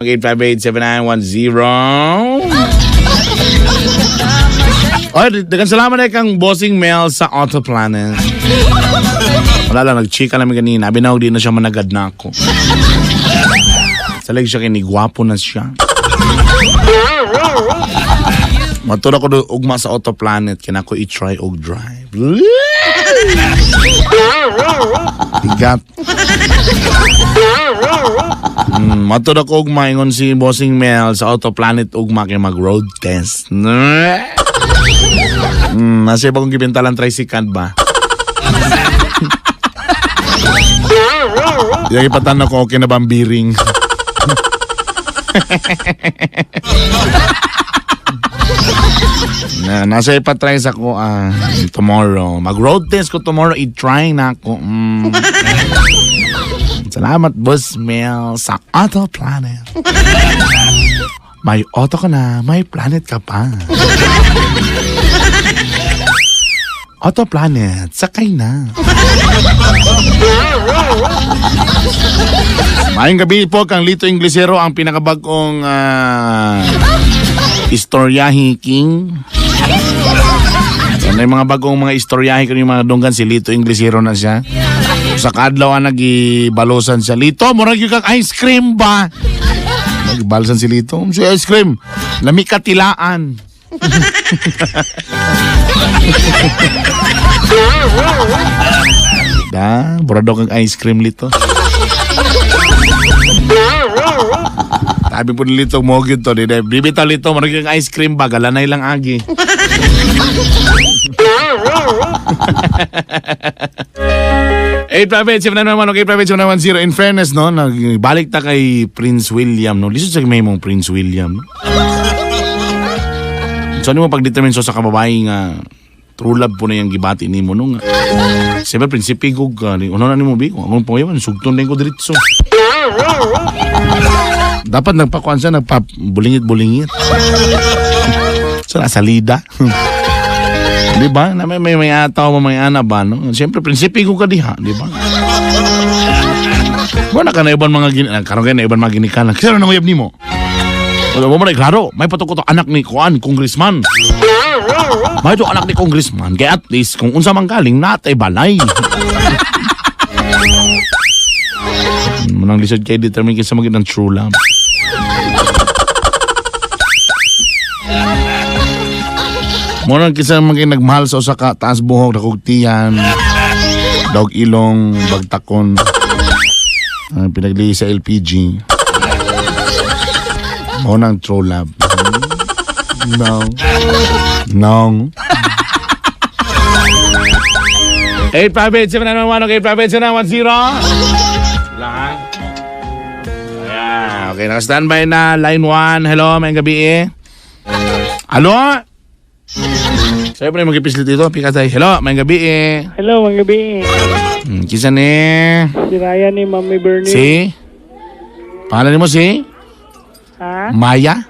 858-7910. Oy, daghang salamat na kang Bossing Mel sa Autoplanet. Wala lang, nagchika namin kanina. Abi na di na siya managad na ako. Salig siya kay ni gwapo na siya. Matura ko do ugma sa Autoplanet kina ko i-try og drive. Bigat. Matud ako ugma ingon si Bossing Mel sa Autoplanet ugma kay mag road test. Nasa iba kong gibentalan tricycle ba? Yung ipatanaw ko okay na ba ang biring? Na, nasa ipatry sa ko tomorrow. Mag road test ko tomorrow, i-try na ako. Salamat, Boss Mel, sa Auto Planet. May auto ka na, may planet ka pa. Auto Planet, sakay na. Maayong gabi po kang Lito Inglesero, ang pinakabagong istoryahi king. Ano yung mga bagong mga istoryahe ko yung mga dunggan, si Lito Inglesero na siya. Sa kadlaw ang nagibalosan siya. Lito, murag yung kang ice cream ba? Nagbalsan si Lito. Si ice cream. Lami katilaan. Da, murag daw kang ice cream, Lito. Sabi po ni Lito, mo gyud to. Di, bibitaw Lito, murag yung ice cream ba? Galanay lang agi. 858-7911, okay, 858-7910. In fairness, no, nagbalik ta kay Prince William, no. Lisod sa may mong Prince William, no? So, ano mo pag-determine so sa kababae nga true love po na yung gibati nimo no nga. Siyempre, prinsipe ko ka. Ano na nimo, bi? Kung akong pangayawan, sugton din ko diretso. Dapat nagpakuan siya, nagpabulingit-bulingit. So, nasa lida. Di ba? Na may ataw mo, may ana ba, no? Siyempre, prinsipe ko ka diha, di ba? Wala ka na ibang mga karon kay na ibang mga ginikanan. Kasi ano nang uyab nimo? Wala mo man klaro, may patukot anak ni Kuan, congressman. May to anak ni congressman, kaya at least kung unsa man galing natay balay. Manang lisod kay determine kinsa man gyud ang true love. Mo nang kinsa man gyud nagmahal sa usa ka taas buhok, dakog tiyan, dog ilong, bagtakon, pinaglihi sa LPG. Mo nang true love. No. No. 858-7911, okay, 858-7910. Lang. Ayan, okay, naka-standby na. Line 1. Hello, may gabi eh. Halo? Sa'yo pa rin mag-ipislit dito. Pika tayo. Hello, may gabi eh. Hello, mga gabi. Kisa ni? Si Ryan ni Mami Bernie. Si? Pangalan mo si? Ha? Maya?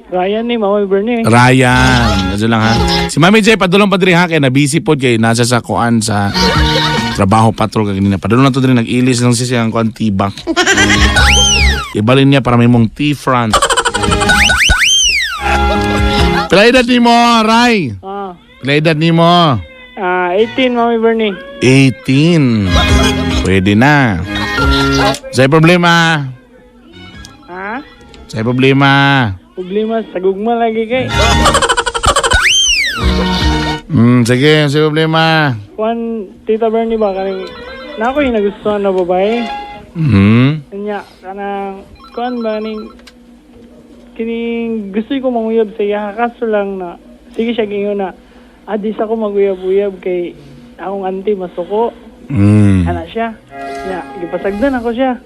Ryan ni Mami Bernie. Ryan. Medyo lang ha. Si Mami J, padulong pa diri ha. Kay na-busy po kay nasa sa kuan sa trabaho patrol kaganina. Padulong na to diri, nag-ilis lang siya siyang kuan tibak. Ibalin niya para may mong T-front. Pila edad ni mo, Ray? Pila edad ni mo? 18, Mami Bernie. 18. Pwede na. Sa problema. Ha? Sa problema. Problema sa gugma lagi kay. Sige, sa problema. Kuan, Tita Bernie ba kaning na ako yung nagustuhan na babae. Kanya kanang kuan ba kaning kining gusto ko manguyab sa iya kaso lang na sige siya gingon na di sa ko maguyab-uyab kay akong auntie masuko. Ana siya. Nya, gipasagdan ako siya.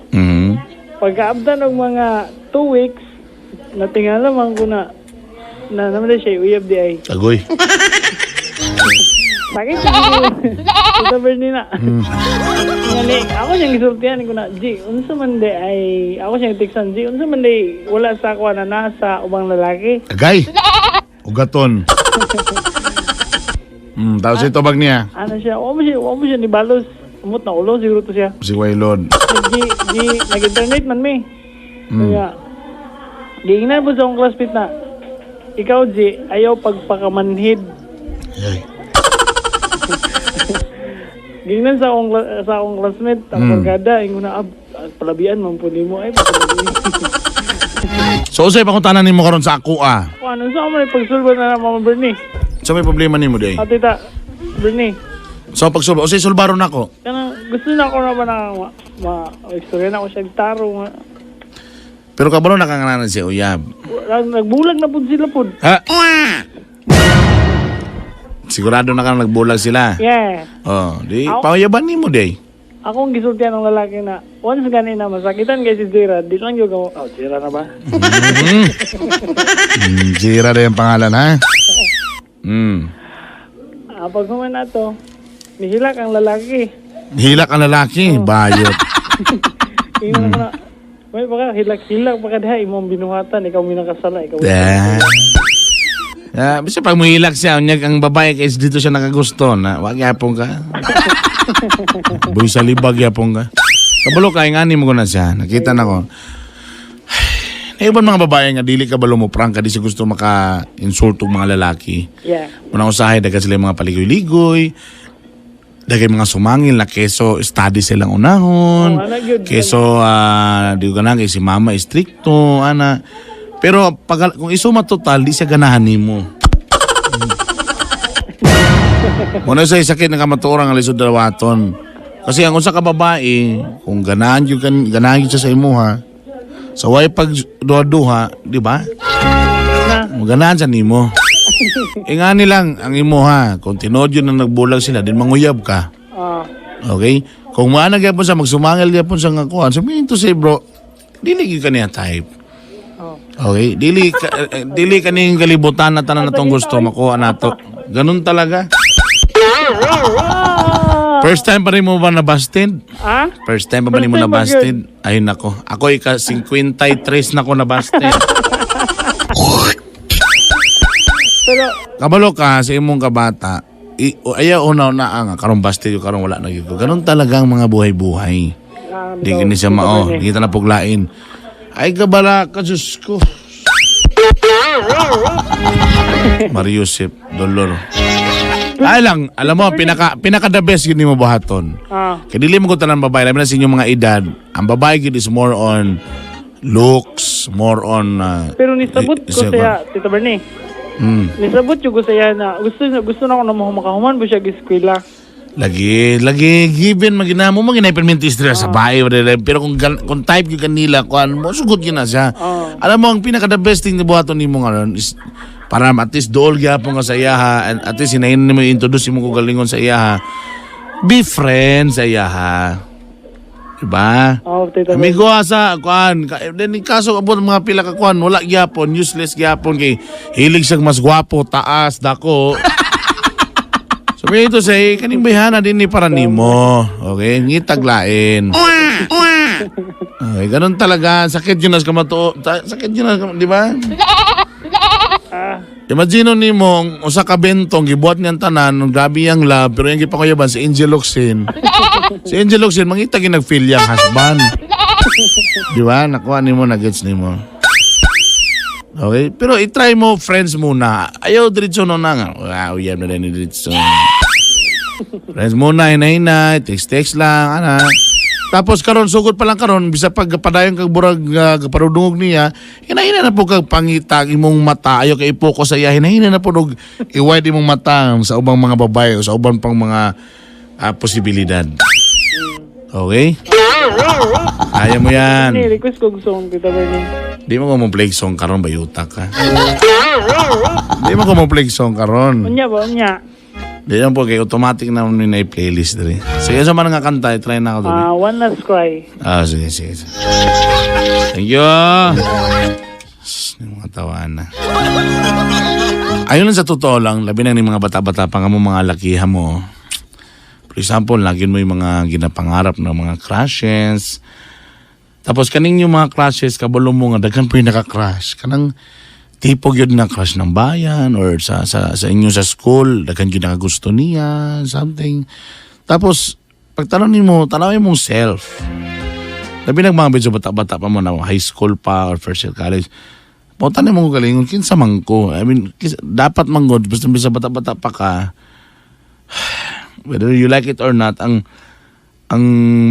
Pagkaabdan og mga 2 weeks, natingala man ko na na naman siya uyab di ay. Agoy. Sakit sa Tita Bernie na. Ngani, ako siyang gisultihan ko na, G, unsa man di ay, ako siyang tiksan, G, unsa man di wala sa ako na nasa ubang lalaki. Agay. Ugaton. Tapos ito bag niya. Ano siya, wa mo siya ni balos. Umot na ulo, siguro to siya. Si Waylon. G, G, nag-internet man mi. Kaya, Giingnan po sa akong classmate na, "Ikaw, G, ayaw pagpakamanhid." Ay. Giingnan sa akong classmate, ang barkada, ingon na, "Ah, palabian man po nimo ay palabian." So usay pangutana nimo karon sa ako ah. Kung ano sa mo pagsulba na na, Mama Bernie. So may problema nimo day. Ah, Tita Bernie. So pagsulba, usay sulbaron nako. Kanang gusto na ako na ba na ma istorya na ako siya taro nga. Pero kabalo nakangananan si uyab. Nagbulag na pud sila pud. Ha? Sigurado na kang nagbulag sila. Yeah. Oh, di pauyaban nimo day. Akong gisultian ng lalaki na once gani na masakitan kay si Zira, di lang yung oh, Zira na ba? Zira na yung pangalan ha. Ah, pag human na to, nihilak ang lalaki. Hilak ang lalaki, bayot. Ingon ko na, may baka hilak-hilak baka diha imong binuhatan, ikaw minakasala, ikaw. Yeah. Ah, basta pag muhilak siya, unyag ang babae kay dito siya nakagusto na wag yapon ka. Buy sa libag yapon ka. Kabalo kay ngani mo ko na siya. Nakita na ko. Na ibang mga babae nga dili ka balo mo prank ka, di siya gusto maka-insulto mga lalaki. Unang usahay, dagan sila yung mga paligoy-ligoy. Dagay mga sumangil na keso study silang unahon. Oh, ana gyud. Keso di ko ganang kay si mama istrikto ana. Pero pag kung isuma total, di siya ganahan nimo. Muna sa sakit ng kamatuoran ang lisod dalawaton. Kasi ang usa ka babae, kung ganahan gyud kan ganahan gyud siya sa imuha, sa way pag duha-duha, di ba? Na. Ganahan sa nimo. Ingani lang ang imuha, kung tinuod yun na nagbulag sila, din manguyab ka. Okay? Kung maana gyapon sa magsumangil gyapon sa nga kuan, so meaning to say, bro, dili gyud ka niya type. Okay? Dili ka ning kalibutan na tanan natong gusto makuha nato. Ganun talaga. First time pa rin mo ba nabasted? Ah? First time pa ba First nimo time ba nabasted? Ay nako. Ako ika 53 na ko nabasted. Pero Kabalo ka sa imong kabata, ayaw una na ang karon busted yung karon wala na gyud ko. Ganun talaga ang mga buhay-buhay. Di kini siya mao, di kita na puglain. Ay kabala ka, Diyos ko. Mariusip, dolor. Ay lang, alam mo, pinaka, pinaka the best yun mo buhaton. Kaya dili mo ko tanan babae, labi na sa inyong mga edad, ang babae gyud is more on looks, more on Pero nisabot ko siya, Tito Bernie. Nisabot yung ko siya na gusto na ako na makahuman ba siya eskwela. Lagi, lagi, given maginamo mo ginay perminti istorya sa bahay, pero kung type gyud kanila kuan mo sugot gyud na siya. Alam mo, ang pinaka the best thing ni buhaton nimo ngayon is para at least dool gyapon ka sa iyaha and at least hinahin nimo i-introduce imo galingon sa iyaha. Be friends sa iyaha. Diba? Oh, Tito Bernie. Amigo sa kuan, then kaso abot mga pila ka kuan, wala gyapon, useless gyapon kay hilig siyang mas gwapo, taas, dako. So may ito say kaning bayhana din ni para nimo. Okay, ngitag lain. Okay, ganun talaga. Sakit yun as kamatuo. Sakit yun as di ba? Imagine nimo usa ka bentong gibuhat niyang tanan, grabe yang love, pero yung gipakuyaban si Angel Locsin. Si Angel Locsin mangita gyud nag-feel yang husband. Di ba? Nakuha nimo, na-gets nimo. Okay? Pero i-try mo friends muna. Ayaw diretso no na nga. Wow, yan na rin diretso. Friends muna, hinay-hinay, text-text lang, ana. Tapos karon sugod pa lang karon bisa pag padayon kag burag parudungog niya, hinay na po kag pangita imong mata, ayo kay i-focus sa iya, hinay na po og i-wide imong mata sa ubang mga babae o sa ubang pang mga posibilidad. Okay? Kaya mo yan. Ni request ko song, Tito Bernie. Di mo ko mo play song karon, bayuta ka. Di mo ko mo play song karon. Unya ba, unya? Di lang po kay automatic na mo na playlist diri. Sige, sa man nga kanta, try na ako diri. Ah, One Last Cry. Ah, sige, sige, sige. Thank you. Shh, yung mga tawaan na. Ayun lang, sa totoo lang, labi na ni mga bata-bata pa nga mo, mga lakihan mo. For example, lagi mo yung mga ginapangarap na mga crushes. Tapos kaning yung mga crushes, kabalo mo nga, daghan po yung naka-crush. Kanang tipo yun na crush ng bayan or sa inyo sa school, daghan yun nakagusto niya, something. Tapos, pagtanong nimo, tanawin mong self. Labi nag mga medyo bata-bata pa mo na high school pa or first year college. Pautan mo galingon kinsa man ko. I mean, dapat man gud basta bisa bata-bata pa ka, whether you like it or not, ang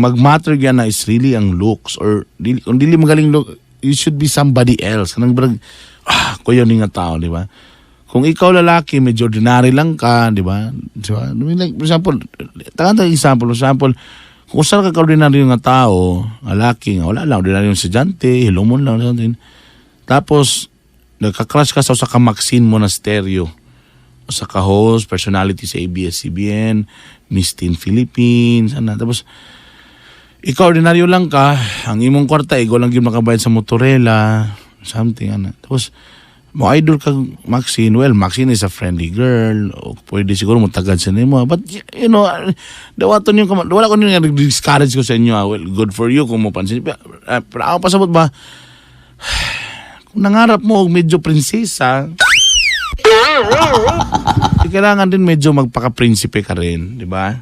magmatter gyud na is really ang looks or dili, kung dili magaling look, you should be somebody else. Kanang barag, kuya ni nga tao, di ba? Kung ikaw lalaki, medyo ordinary lang ka, di ba? Di ba? I mean, like, for example, tagan example, for example, kung usa ka ka-ordinaryo nga tao, lalaki nga, wala lang, ordinaryo estudyante, hilumon lang, something. Tapos, nagka-crush ka sa usa ka Maxine Monasterio, sa ka-host, personality sa ABS-CBN, Miss Teen Philippines, ano. Tapos, ikaw, ordinaryo lang ka, ang imong kwarta, ikaw lang yung makabayad sa motorela, something, ano. Tapos, mo idol kag Maxine, well, Maxine is a friendly girl, o pwede siguro mo tagad sa nimo. But, dawaton yung, wala ko nyo discourage ko sa inyo, ah. Well, good for you kung mo pansin. Pero, pero ako pasabot ba, kung nangarap mo og medyo prinsesa, eh, kailangan din medyo magpaka-prinsipe ka rin, di ba?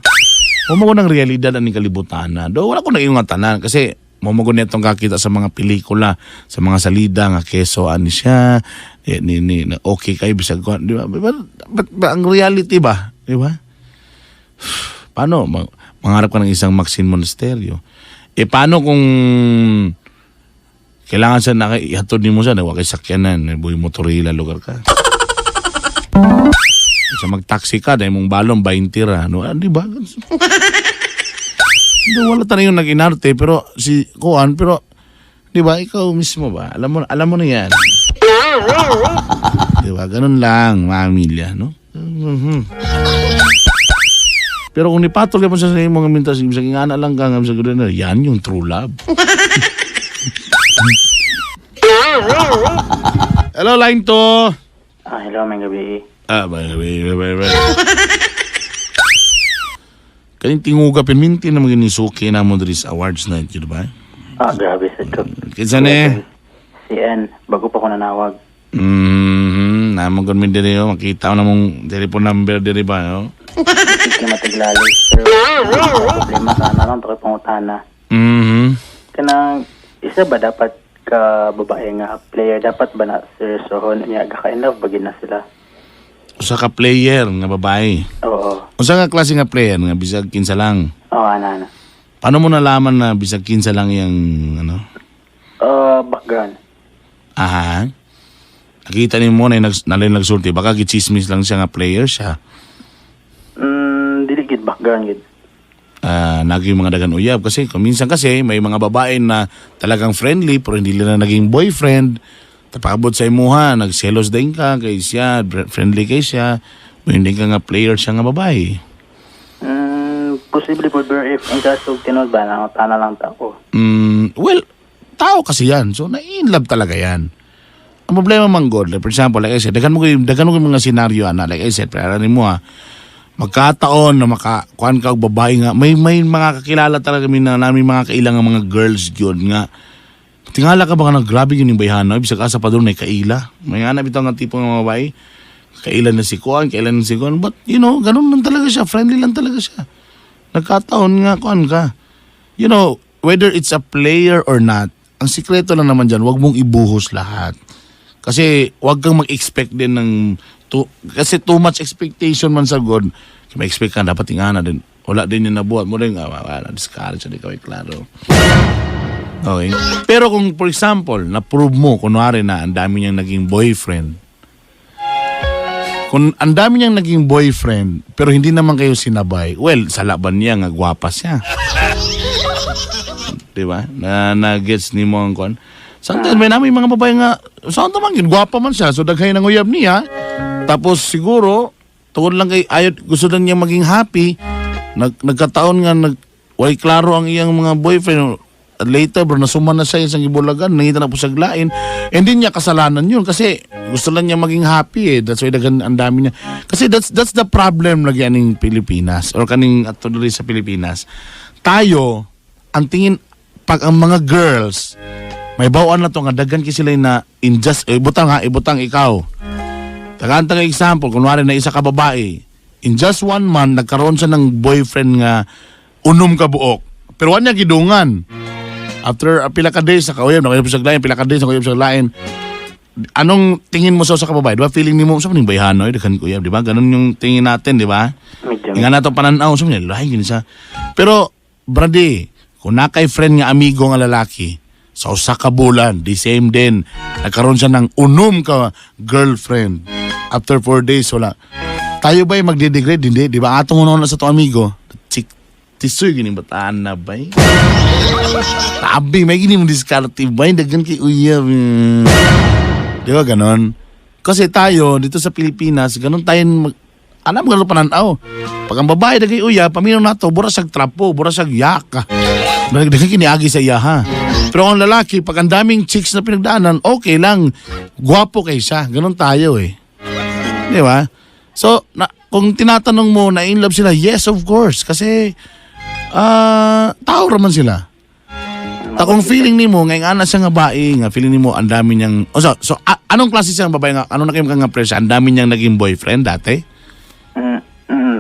Mo ko ng realidad ani kalibutan na. Do wala ko na iyong tanan kasi mo mo nitong kakita sa mga pelikula, sa mga salida nga keso ani siya, ni, ni, ni na okay kayo bisag ko, di ba? But ang reality ba, di ba? Paano mangarap ka ng isang Maxine Monasterio? Eh paano kung kailangan sa naka ihatod nimo siya na wa kay sakyanan, buhi motorila lugar ka. Sa mag-taxi ka, dahil mong balon, 20 ra. No, ah, di ba? Hindi, wala tayo yung nag-inarte, pero si Kuan, pero, di ba, ikaw mismo ba? Alam mo na yan. Di ba? Ganun lang, mga Amelia, no? Pero kung nipatol ka mo sa imong mintas, bisag ingana lang ka, nga bisag na, yan yung true love. Hello, line 2. Ah, hello, may gabi. Ah, bye, bye, bye, bye. Kaning tinguga pirminti na maging suki na mo diri sa awards night, yun ba? Ah, grabe sa ito. Kinsa ni? Si N, bago pa ko nanawag. Namo gud mi diri oh, makita ko na mong telephone number diri ba, no? Hindi ka matiglali. Pero, problema ka na lang, ito pangutana. Kanang, isa ba dapat ka babae nga player, dapat ba na seryosohon niya, kaka-in love ba gid na sila? Usa ka player nga babae. Oo. Usa ka klase nga player nga bisag kinsa lang. Oo, ana, ana. Paano mo nalaman na bisag kinsa lang yung ano? Background. Aha. Nakita ni mo na nalay nagsulti baka gichismis lang siya nga player siya. Dili gid background gid. Ah, naging mga dagan uyab kasi kung minsan kasi may mga babae na talagang friendly pero hindi nila naging boyfriend. Tapabot sa imuha, nagselos din ka kay siya, friendly kay siya, hindi ka nga player siya nga babae. Posible po, pero if in kaso tinuod ba, nangutana lang ta ko. Well, tao kasi yan. So, na-in love talaga yan. Ang problema man God, like, for example, like I said, daghan mo mga senaryo, ana, like I said, pero mo ha, magkataon na maka, kuan ka og babae nga, may mga kakilala talaga kami na namin mga kailangan mga girls yun nga. Tingala ka ba nga grabe yun yung bayhana, bisag asa pa doon may kaila. May hanap ito nga tipo ng mga babae. Kaila na si Kuan, kaila na si Kuan. But, ganun lang talaga siya. Friendly lang talaga siya. Nagkataon nga, kuan ka. Whether it's a player or not, ang sikreto lang naman dyan, wag mong ibuhos lahat. Kasi wag kang mag-expect din ng, kasi too much expectation man sa God, kung ma-expect ka, dapat ingana din. Wala din yung nabuhat mo rin, wala, discourage, hindi ka may klaro. Okay. Pero kung for example, na-prove mo, kunwari na ang dami niyang naging boyfriend, kung ang dami niyang naging boyfriend, pero hindi naman kayo sinabay, well, sa laban niya, nga gwapa siya. Di ba? Na, na-gets ni mo ang kwan. Sometimes may namin mga babae nga, saan naman yun, gwapa man siya. So daghay ng uyab niya. Tapos siguro, tungod lang kay, ayaw, gusto lang niya maging happy, nagkataon nga, walay klaro ang iyang mga boyfriend. Later, bro, nasuman na siya isang ibulagan, nangita na po sa glain. Hindi niya kasalanan yun kasi gusto lang niya maging happy eh. That's why daghan ang dami niya. Kasi that's the problem lagi aning Pilipinas or kaning ato diri sa Pilipinas. Tayo, ang tingin pag ang mga girls may bawaan na to nga daghan kay sila na in just eh, ibutang ha, ibutang ikaw. Tagaan tang example, kunwari na isa ka babae, in just one month nagkaroon siya ng boyfriend nga unom ka buok. Pero wa niya gidungan. After pila ka days sa kauyab, nakuyab sa lain, pila ka days nakuyab sa lain. Anong tingin mo sa usa ka babae? Di ba feeling nimo sa maning bayhano, eh, daghan ko uyab, di ba? Ganun yung tingin natin, di ba? Medyo. Nga nato pananaw sa mga lahi gini siya. Pero brady, kung nakay friend nga amigo nga lalaki sa usa ka bulan, the same din, nagkaroon siya ng unom ka girlfriend. After 4 days, wala. Tayo ba'y magde-degrade? Hindi, di ba? Atong una sa to amigo. Chik, tisoy gini bataan na ba? Tabi, may gini mo diskarte ba? Daghan kay uyab. Di ba ganon? Kasi tayo, dito sa Pilipinas, ganon tayo mag, alam ganun pananaw. Pag ang babae dagay uya, paminaw nato, bura siyag trapo, bura siyag yak. Daghan kiniagi sa iya ha. Pero ang lalaki, pag ang daming chicks na pinagdaanan, okay lang. Gwapo kay siya. Ganon tayo eh. Di ba? So, na, kung tinatanong mo na in love sila, yes, of course. Kasi, tao raman sila. Ta kung feeling nimo nga ana siya nga bae nga feeling nimo ang dami niyang oh, so, anong klase siya ng babae nga ano na kayo nga presya ang dami niyang naging boyfriend dati?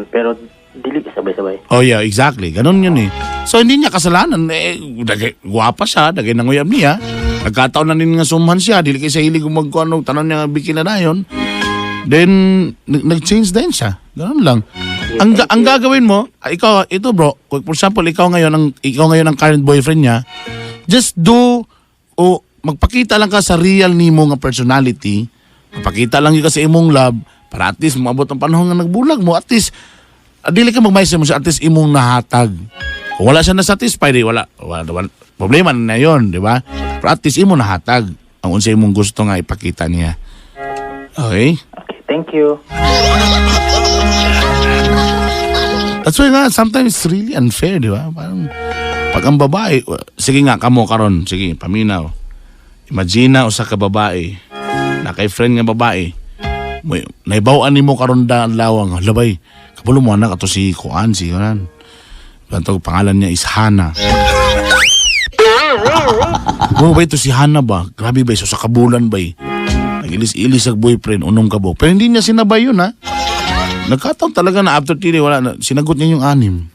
Pero dili sabay-sabay. Oh yeah, exactly. Ganun yun eh. So hindi niya kasalanan eh dagay gwapa siya, dagay nanguyab niya. Nagkataon na din nga sumhan siya, dili kay sa hilig magkuano tanan niya nga bikina dayon. Then nag-change din siya. Ganun lang. Ang gagawin mo, ikaw ito bro, for example, ikaw ngayon ang current boyfriend niya, just do o magpakita lang ka sa real nimo nga personality. Magpakita lang yun ka sa imong love para at least maabot ang panahon nga nagbulag mo, at least dili ka magmaysa mo siya, at least imong nahatag. Kung wala siya na-satisfy, di wala, wala, wala problema na yon, di ba? Pero at least imo nahatag ang unsa imong gusto nga ipakita niya. Okay? Okay, thank you. That's why nga, sometimes it's really unfair, di ba? Parang, pag ang babae, sige nga, kamo karon, sige, paminaw. Imagine na usa ka babae, na kay friend nga babae, mo, naibaw-an nimo karon da lawang, labay, kabalo mo anak, ato si Kuan, si Kuan. Ganito, pangalan niya is Hana. Mo ba ito si Hana ba? Grabe ba, so sa kabulan ba eh. Nag-ilis-ilis ang boyfriend, unom ka ba? Pero hindi niya sinabay yun ha. Nagkataon talaga na after 3 wala na, sinagot niya yung anim.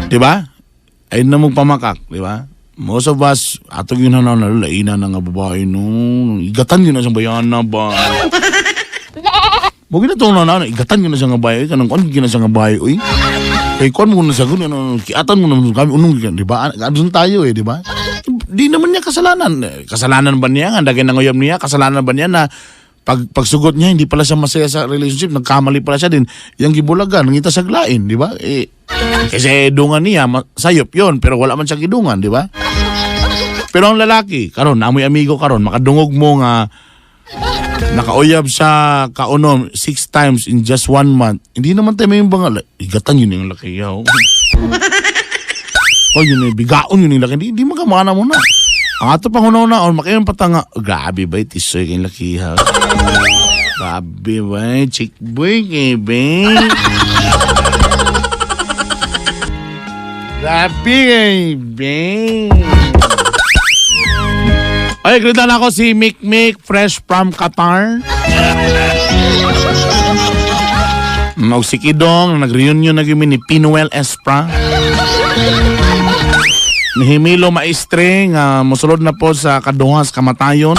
'Di ba? Ayun na mong pamakak, di ba? Most of us, atog yun na na, laina na nga babae no. Igatan yun na siyang bayana ba? Mo gina na na, igatan yun na siyang babae, kanang kuan yun na siyang babae, uy. Kay kuan mo na sa ano, kiatan mo na kami unong di ba? Andun tayo eh, di ba? Di naman niya kasalanan. Eh, kasalanan ba niya? Ang dagay ng uyab niya? Kasalanan ba niya na pagsugot niya, hindi pala siya masaya sa relationship, nagkamali pala siya din. Yang gibulagan, nangita sa glain, di ba? Eh, kasi dungan niya, sayop yun, pero wala man siya gidungan, di ba? Pero ang lalaki, karon namoy amigo karon, makadungog mo nga nakauyab sa kaunom six times in just one month. Hindi naman tayo may bangal. Igatan yun yung laki yaw. Oh, yun eh, bigaon yun yung laki. Hindi, hindi magamana mo na. Ang ato pang una on makayon patanga. Grabe ba, tisoy kayong laki ha. Grabe ba, chick boy kay be. Grabe kay be. Ay, greet na ako si Mick Mick, fresh from Qatar. Og si Kidong, nag-reunion na gyud ni Pinuel Espra. Ni Himilo Maestre, nga mosulod na po sa kaduhas kamatayon.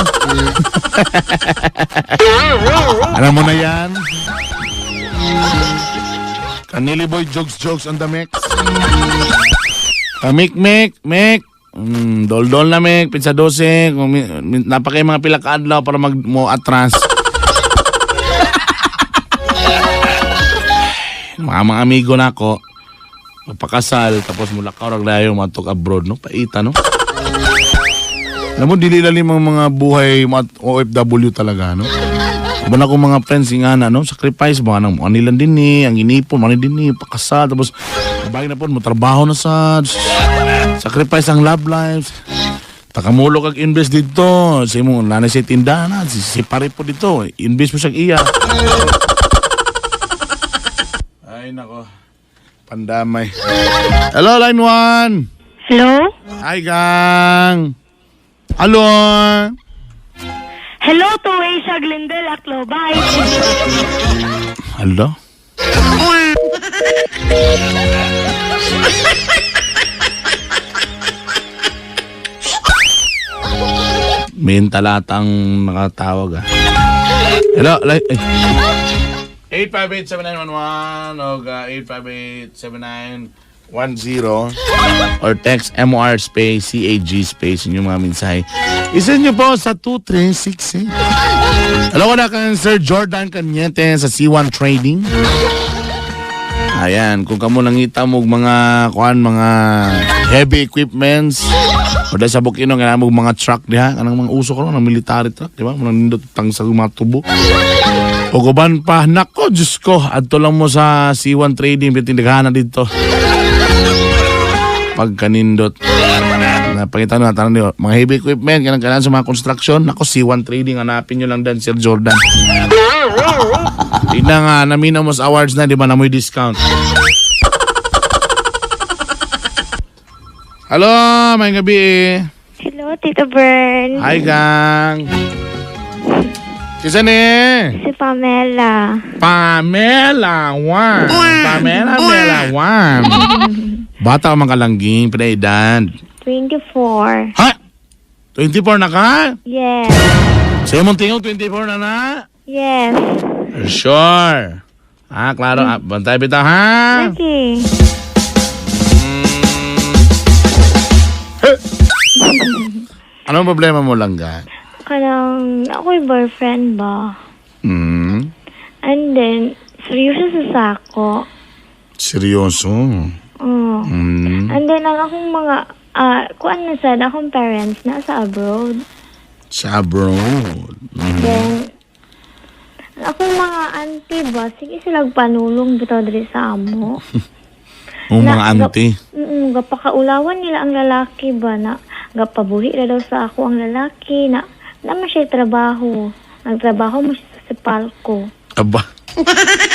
Alam mo na yan. Kanili Boy jokes jokes on the mix. Mik Mik, Mik. Dol-dol na Mik, pizza 12. Kung napakay mga pila ka adlaw para mag mo atras. Mga amigo na ako, magpakasal, tapos mula ka rag layo matok abroad, no? Paita, no? Alam mo, dili lalim ang mga buhay mga OFW talaga, no? Iba na akong mga friends nga na, no? Sacrifice ba? Nang anilan din ni, ang inipon, mani din ni, pakasal, tapos bagay na po, mo trabaho na sa sacrifice ang love lives. Takamulo kag invest dito. Sa imo nanay sa tindahan na, si pare po dito. Invest mo sa iya. Ay nako. Pandamay. Hello, line one. Hello? Hi, gang. Hello. Hello to Asia Glendale Aklobay. Hello? May talatang nakatawag ah. Hello, eh. 858-7911 o 858-7910 or text MOR space CAG space inyong mga mensahe. Isend nyo po sa 2366. Hello ko na kang Sir Jordan Cañete sa C1 Trading. Ayan, kung kamo nangita mo mga kuan, mga heavy equipments o dahil sa Bukidnon kailangan mo mga truck diha, kanang mga uso karon ng military truck, di ba? Mga nindot tang sa mga tubo. O guban pa, nako, Diyos ko, adto lang mo sa C1 Trading, bitindighanan dito. Pagkanindot. Napakita na tanan niyo, mga heavy equipment, kanang kailangan sa mga construction, nako, C1 Trading, hanapin nyo lang dan, Sir Jordan. Tignan nga, naminaw mo sa awards na, di ba, namoy discount. Hello, may gabi eh. Hello, Tito Bern. Hi, gang. Kisa ni? Si Pamela. Pamela One. Pamela Mela One. Bata ka man kalangging, pinaidan. 24. Ha? 24 na ka? Yes. Sa imong tingog, 24 na na? Yes. Sure. Ah, klaro. Ah, bantay bitaw, ha? Lagi. Anong problema mo langga? Kanang ako'y boyfriend ba? And then, seryoso sa sako. Seryoso. Oh. And then, ang akong mga, kuan na sad, akong parents nasa abroad. Sa abroad. Then, ang akong mga auntie ba, sige sila panulong bitaw diri sa amo. Ang mga auntie. Gapakaulawan nila ang lalaki ba na gapabuhi na daw sa ako ang lalaki na naman siya trabaho. Nagtrabaho mo siya sa palko. Aba.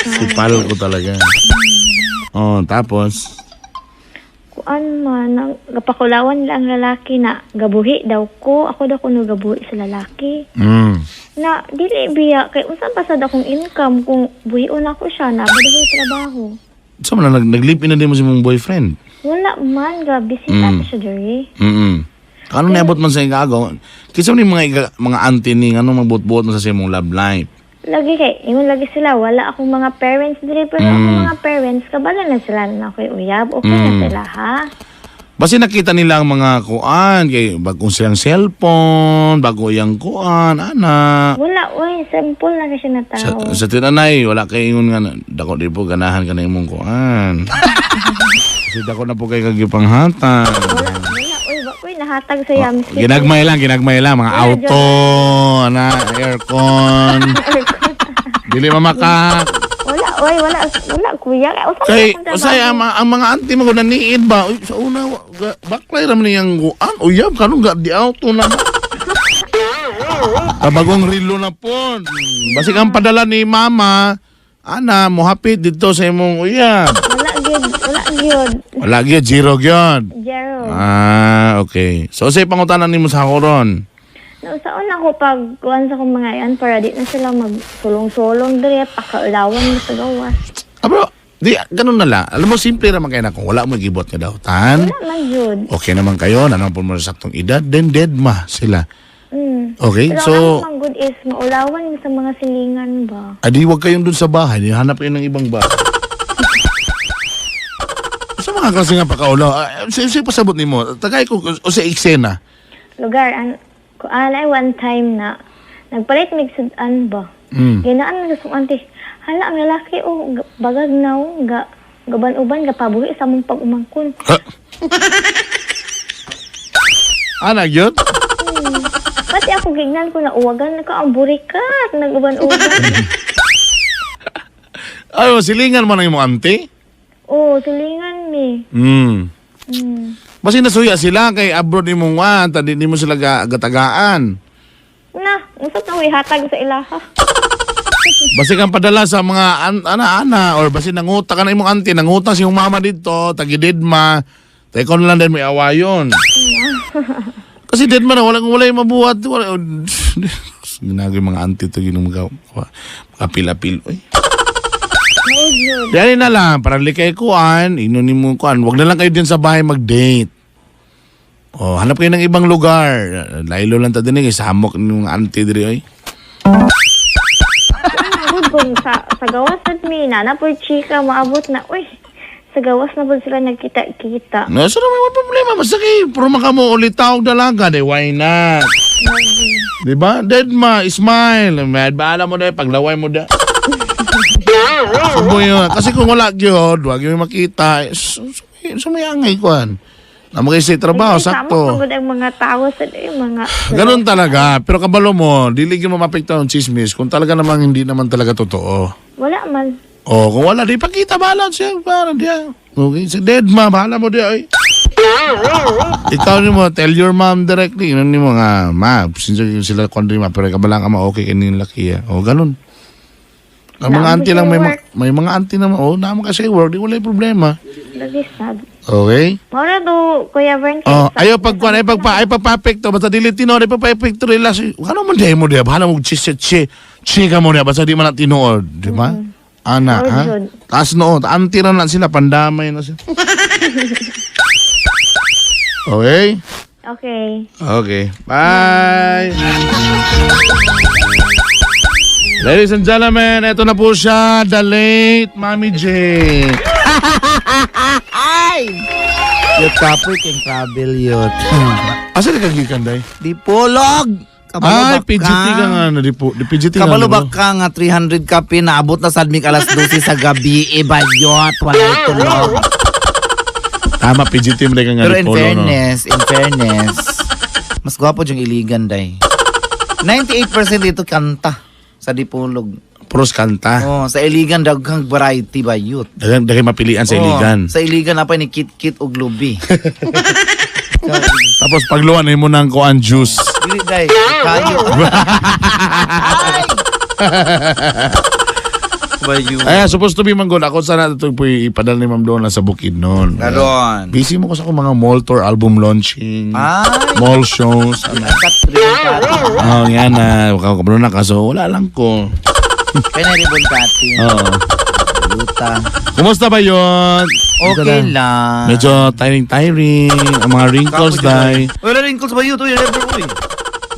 Si palko talaga. Oh, tapos Kuan man, ang, gapakulawan nila ang lalaki na gabuhi daw ko. Ako daw kuno gabuhi sa lalaki. Na dili biya kay unsa pa sad akong income kung buhion ako siya na ba daw trabaho. Sa man nag-live in na din mo si mong boyfriend. Wala man ga bisita mm. siya diri. Ano niabot man sa igagaw? Kinsa man yung mga auntie ni ano magbuot-buot mo sa imong love life? Lagi kay ingon lagi sila wala akong mga parents diri pero akong mga parents kabalo na sila na ako'y uyab okay na sila ha. Basta nakita nila ang mga kuan kay bagong silang cellphone, bago iyang kuan, ana. Wala oy simple na kasi na tao. Sa tinanay, wala kay ingon nga dako di po ganahan ka na imong kuan. Kasi dako na po kay kagipanghatag. Wala wala oy ba oy nahatag sa iya miski. Ginagmay lang mga auto, ana, aircon. Dili mamaka. Wala oy wala wala kuya kay usa Kay usay ang mga auntie mo naniid ba? Uy, sa una baklay ra man niyang kuan. Uyab kanong ga di auto na. Kabagong rilo na po. Basig ang padala ni mama, ana, mohapit dito sa imong uyab. Wala gyud wala gyud. Wala gyud, zero gyud. Zero. Ah, okay. So, say pangutanan nimo sa ako ron. No, sa una ko pag kuan sa akong mga yan para di na sila magsulong-sulong diri pakaulawan mo sa gawas. Ah, bro, di, ganun na lang. Alam mo, simple naman kayo na kung wala mo gibot nga dahutan. Wala man jud. Okay naman kayo, nanang po mo sa saktong edad, then dead ma sila. Okay, Pero so, ang akong good is maulawan mo sa mga silingan ba. adi wag kayong dun sa bahay, di hanap kayo ng ibang bahay. Sa mga klase nga pakaulaw, sa pasabot nimo, tagay ko, o sa eksena. Lugar an kuan ay one time na nagpalit mig sudan ba. Ginaan na sa auntie. Hala ang lalaki oh bagag na oh, ga gaban-uban gapabuhi sa among pag-umangkon. Ha? Ana, yun? Pati ako gignan ko na uwagan na ka ang burikat nag-uban-uban. Ay, silingan mo na yung auntie? Oh, silingan mi. Basta nasuya sila kay abroad ni mong wan, tadi di mo sila gatagaan. Na, unsa ta hatag sa ilaha? Basta kang padala sa mga ana-ana or basta nanguta ka na imong auntie, nanguta si imong mama dito, tagididma, ta ikaw na lang din may awayon. Kasi dead man na, walang wala yung mabuhat. Wala, ginagawa yung mga auntie to, ginong mga makapil-apil. Uy. Dali na lang, para likay kuan, inunin mo kuan. Wag na lang kayo din sa bahay mag-date. Oh, hanap kayo ng ibang lugar. Laylo lang ta din eh, samok ng auntie diri oy. Good kung sa gawas sad mi na na po chika maabot na uy. Sa gawas na po sila nagkita-kita. No, so naman may problema. Basta kay puro makamo ulit tawag dalaga, de why not? Di ba? Dead ma, smile. Mad bahala mo na, paglaway mo da. Subo yun. Kasi kung wala gyud, wag yung makita. Sumayangay kuan. Na mga sa trabaho, Ay, sakto. Samok man gud ang mga tao sa eh, mga Ganun talaga. Pero kabalo mo, dili gyud mo mapektuhan ang chismis kung talaga namang hindi naman talaga totoo. Wala man. Oh, kung wala, di pakita, bahala siya. Bahala diya. Okay, si dead ma, bahala mo diya. Oy. Ikaw ni mo, tell your mom directly. Yun ni mo nga, ma, since sila kung ma, pero kabala ka ma, okay kanin laki. Ah. O, ganun. Ang mga Naamo auntie lang, may, siya work. may mga auntie naman, oh, naamo kasi work, di wala yung problema. Lagi sad. Okay? Mora do Kuya Vern kay Oh, ayaw pag kuan, ay pagpa, ay pagpa-apekto, basta dili tinuod, ay pagpa-apekto relax. Ano man mo diya, bahala mo chi chi chika mo diya, basta di man na tinuod, di ba? Ana, Oo, ha? jud. Taas noon, anti na lang sila, pandamay na sila. Okay? Okay. Okay. Bye! Ladies and gentlemen, eto na po siya, the late Mami J. Ay! Yut kapoy keng travel yut. Asa ka gikan, day? Di pulog! Ay, PGT ka nga. No, di, po, di PGT ka. Kabalo no? ba ka nga 300 kape naabot na sad mig alas 12 sa gabi e bayot walay tulog. Tama, PGT mo ka nga. Pero di in polo, no? fairness, in fairness, mas gwapo yung Iligan day. 98% dito kanta sa Dipolog. Puros kanta. Oh, sa Iligan daghang variety bayot. Daghang daghang mapilian sa Oh, Iligan. Sa Iligan na pa ni Kit Kit ug Lubi. Tapos pagluan mo ng kuan juice. Dili day, kayo. Ay! Bayot. Ay, supposed to be manggol. Ako sana ito po ipadala ni Ma'am Donna sa bukid noon. Karon. Busy mo ko sa akong mga mall tour, album launching, Ay. mall shows. Ano. Kat ribbon cutting. Oh, yan na. Kabalo na kaso wala lang ko. Kaya na ribbon cutting. Oo. Luta. Kumusta ba yun? Okay lang. Medyo tiring-tiring. Ang mga wrinkles, day. Wala wrinkles ba yun? Uy, never, uy.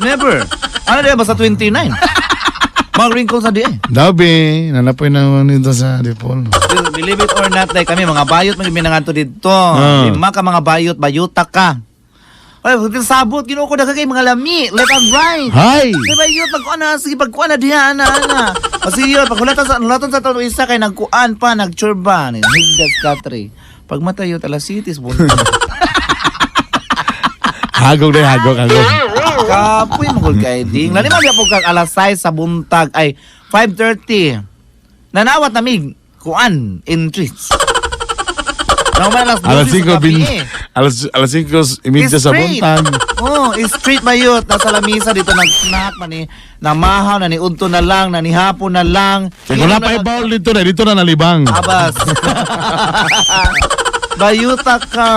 Never. Ano di ba? Basta 29. Mga wrinkles na di eh. Dabi, nanapoy na nito sa Dipol. Believe it or not, like kami, mga bayot, mga dito. Ah. Lima ka mga bayot, bayuta ka. Ay, sabot, ginoo ko na kay mga lami, left and right. Hi! Di ba yun, pagkuan na, sige, pagkuan na diha, ana, ana. O sige yun, pag hulatan sa taon isa kay nagkuan pa, nagchurba, higdas katre. Pag matayo, alas cities, bunta. Hagog na hagog, hagog. Kapoy magul kay ding. Lali man gyapon kag alas 6 sa buntag ay 5:30. Nanawat na mig kuan entries. Naman alas 12 Alas sa 5 gabi bin, eh. alas 5:30 sa Straight. buntag. Oh, street ba yun? Nasa lamisa dito nag-snack man ni namahaw na ni udto na lang, na ni hapon na lang. Kaya wala pa bowl dito na nalibang. Abas. Bayuta ka.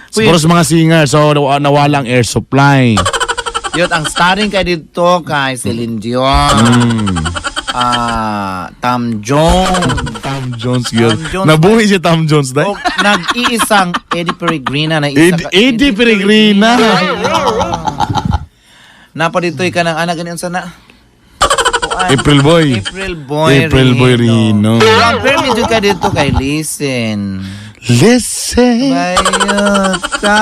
Siguro sa mga singer, so nawalang air supply. Yun, ang starring kay dito kay Celine Dion. Ah, Tom Jones. Tom Jones yun. Tom Jones. Nabuhi si Tom Jones dahil. O nag-iisang Eddie Peregrina na isa ka- Eddie Peregrina. Napa dito'y ka ng anak ganyan sana. Kuan. April Boy. April Boy April Boy Rino. Pero ang permi dyan ka dito kay Listen. Listen. Bayot ka.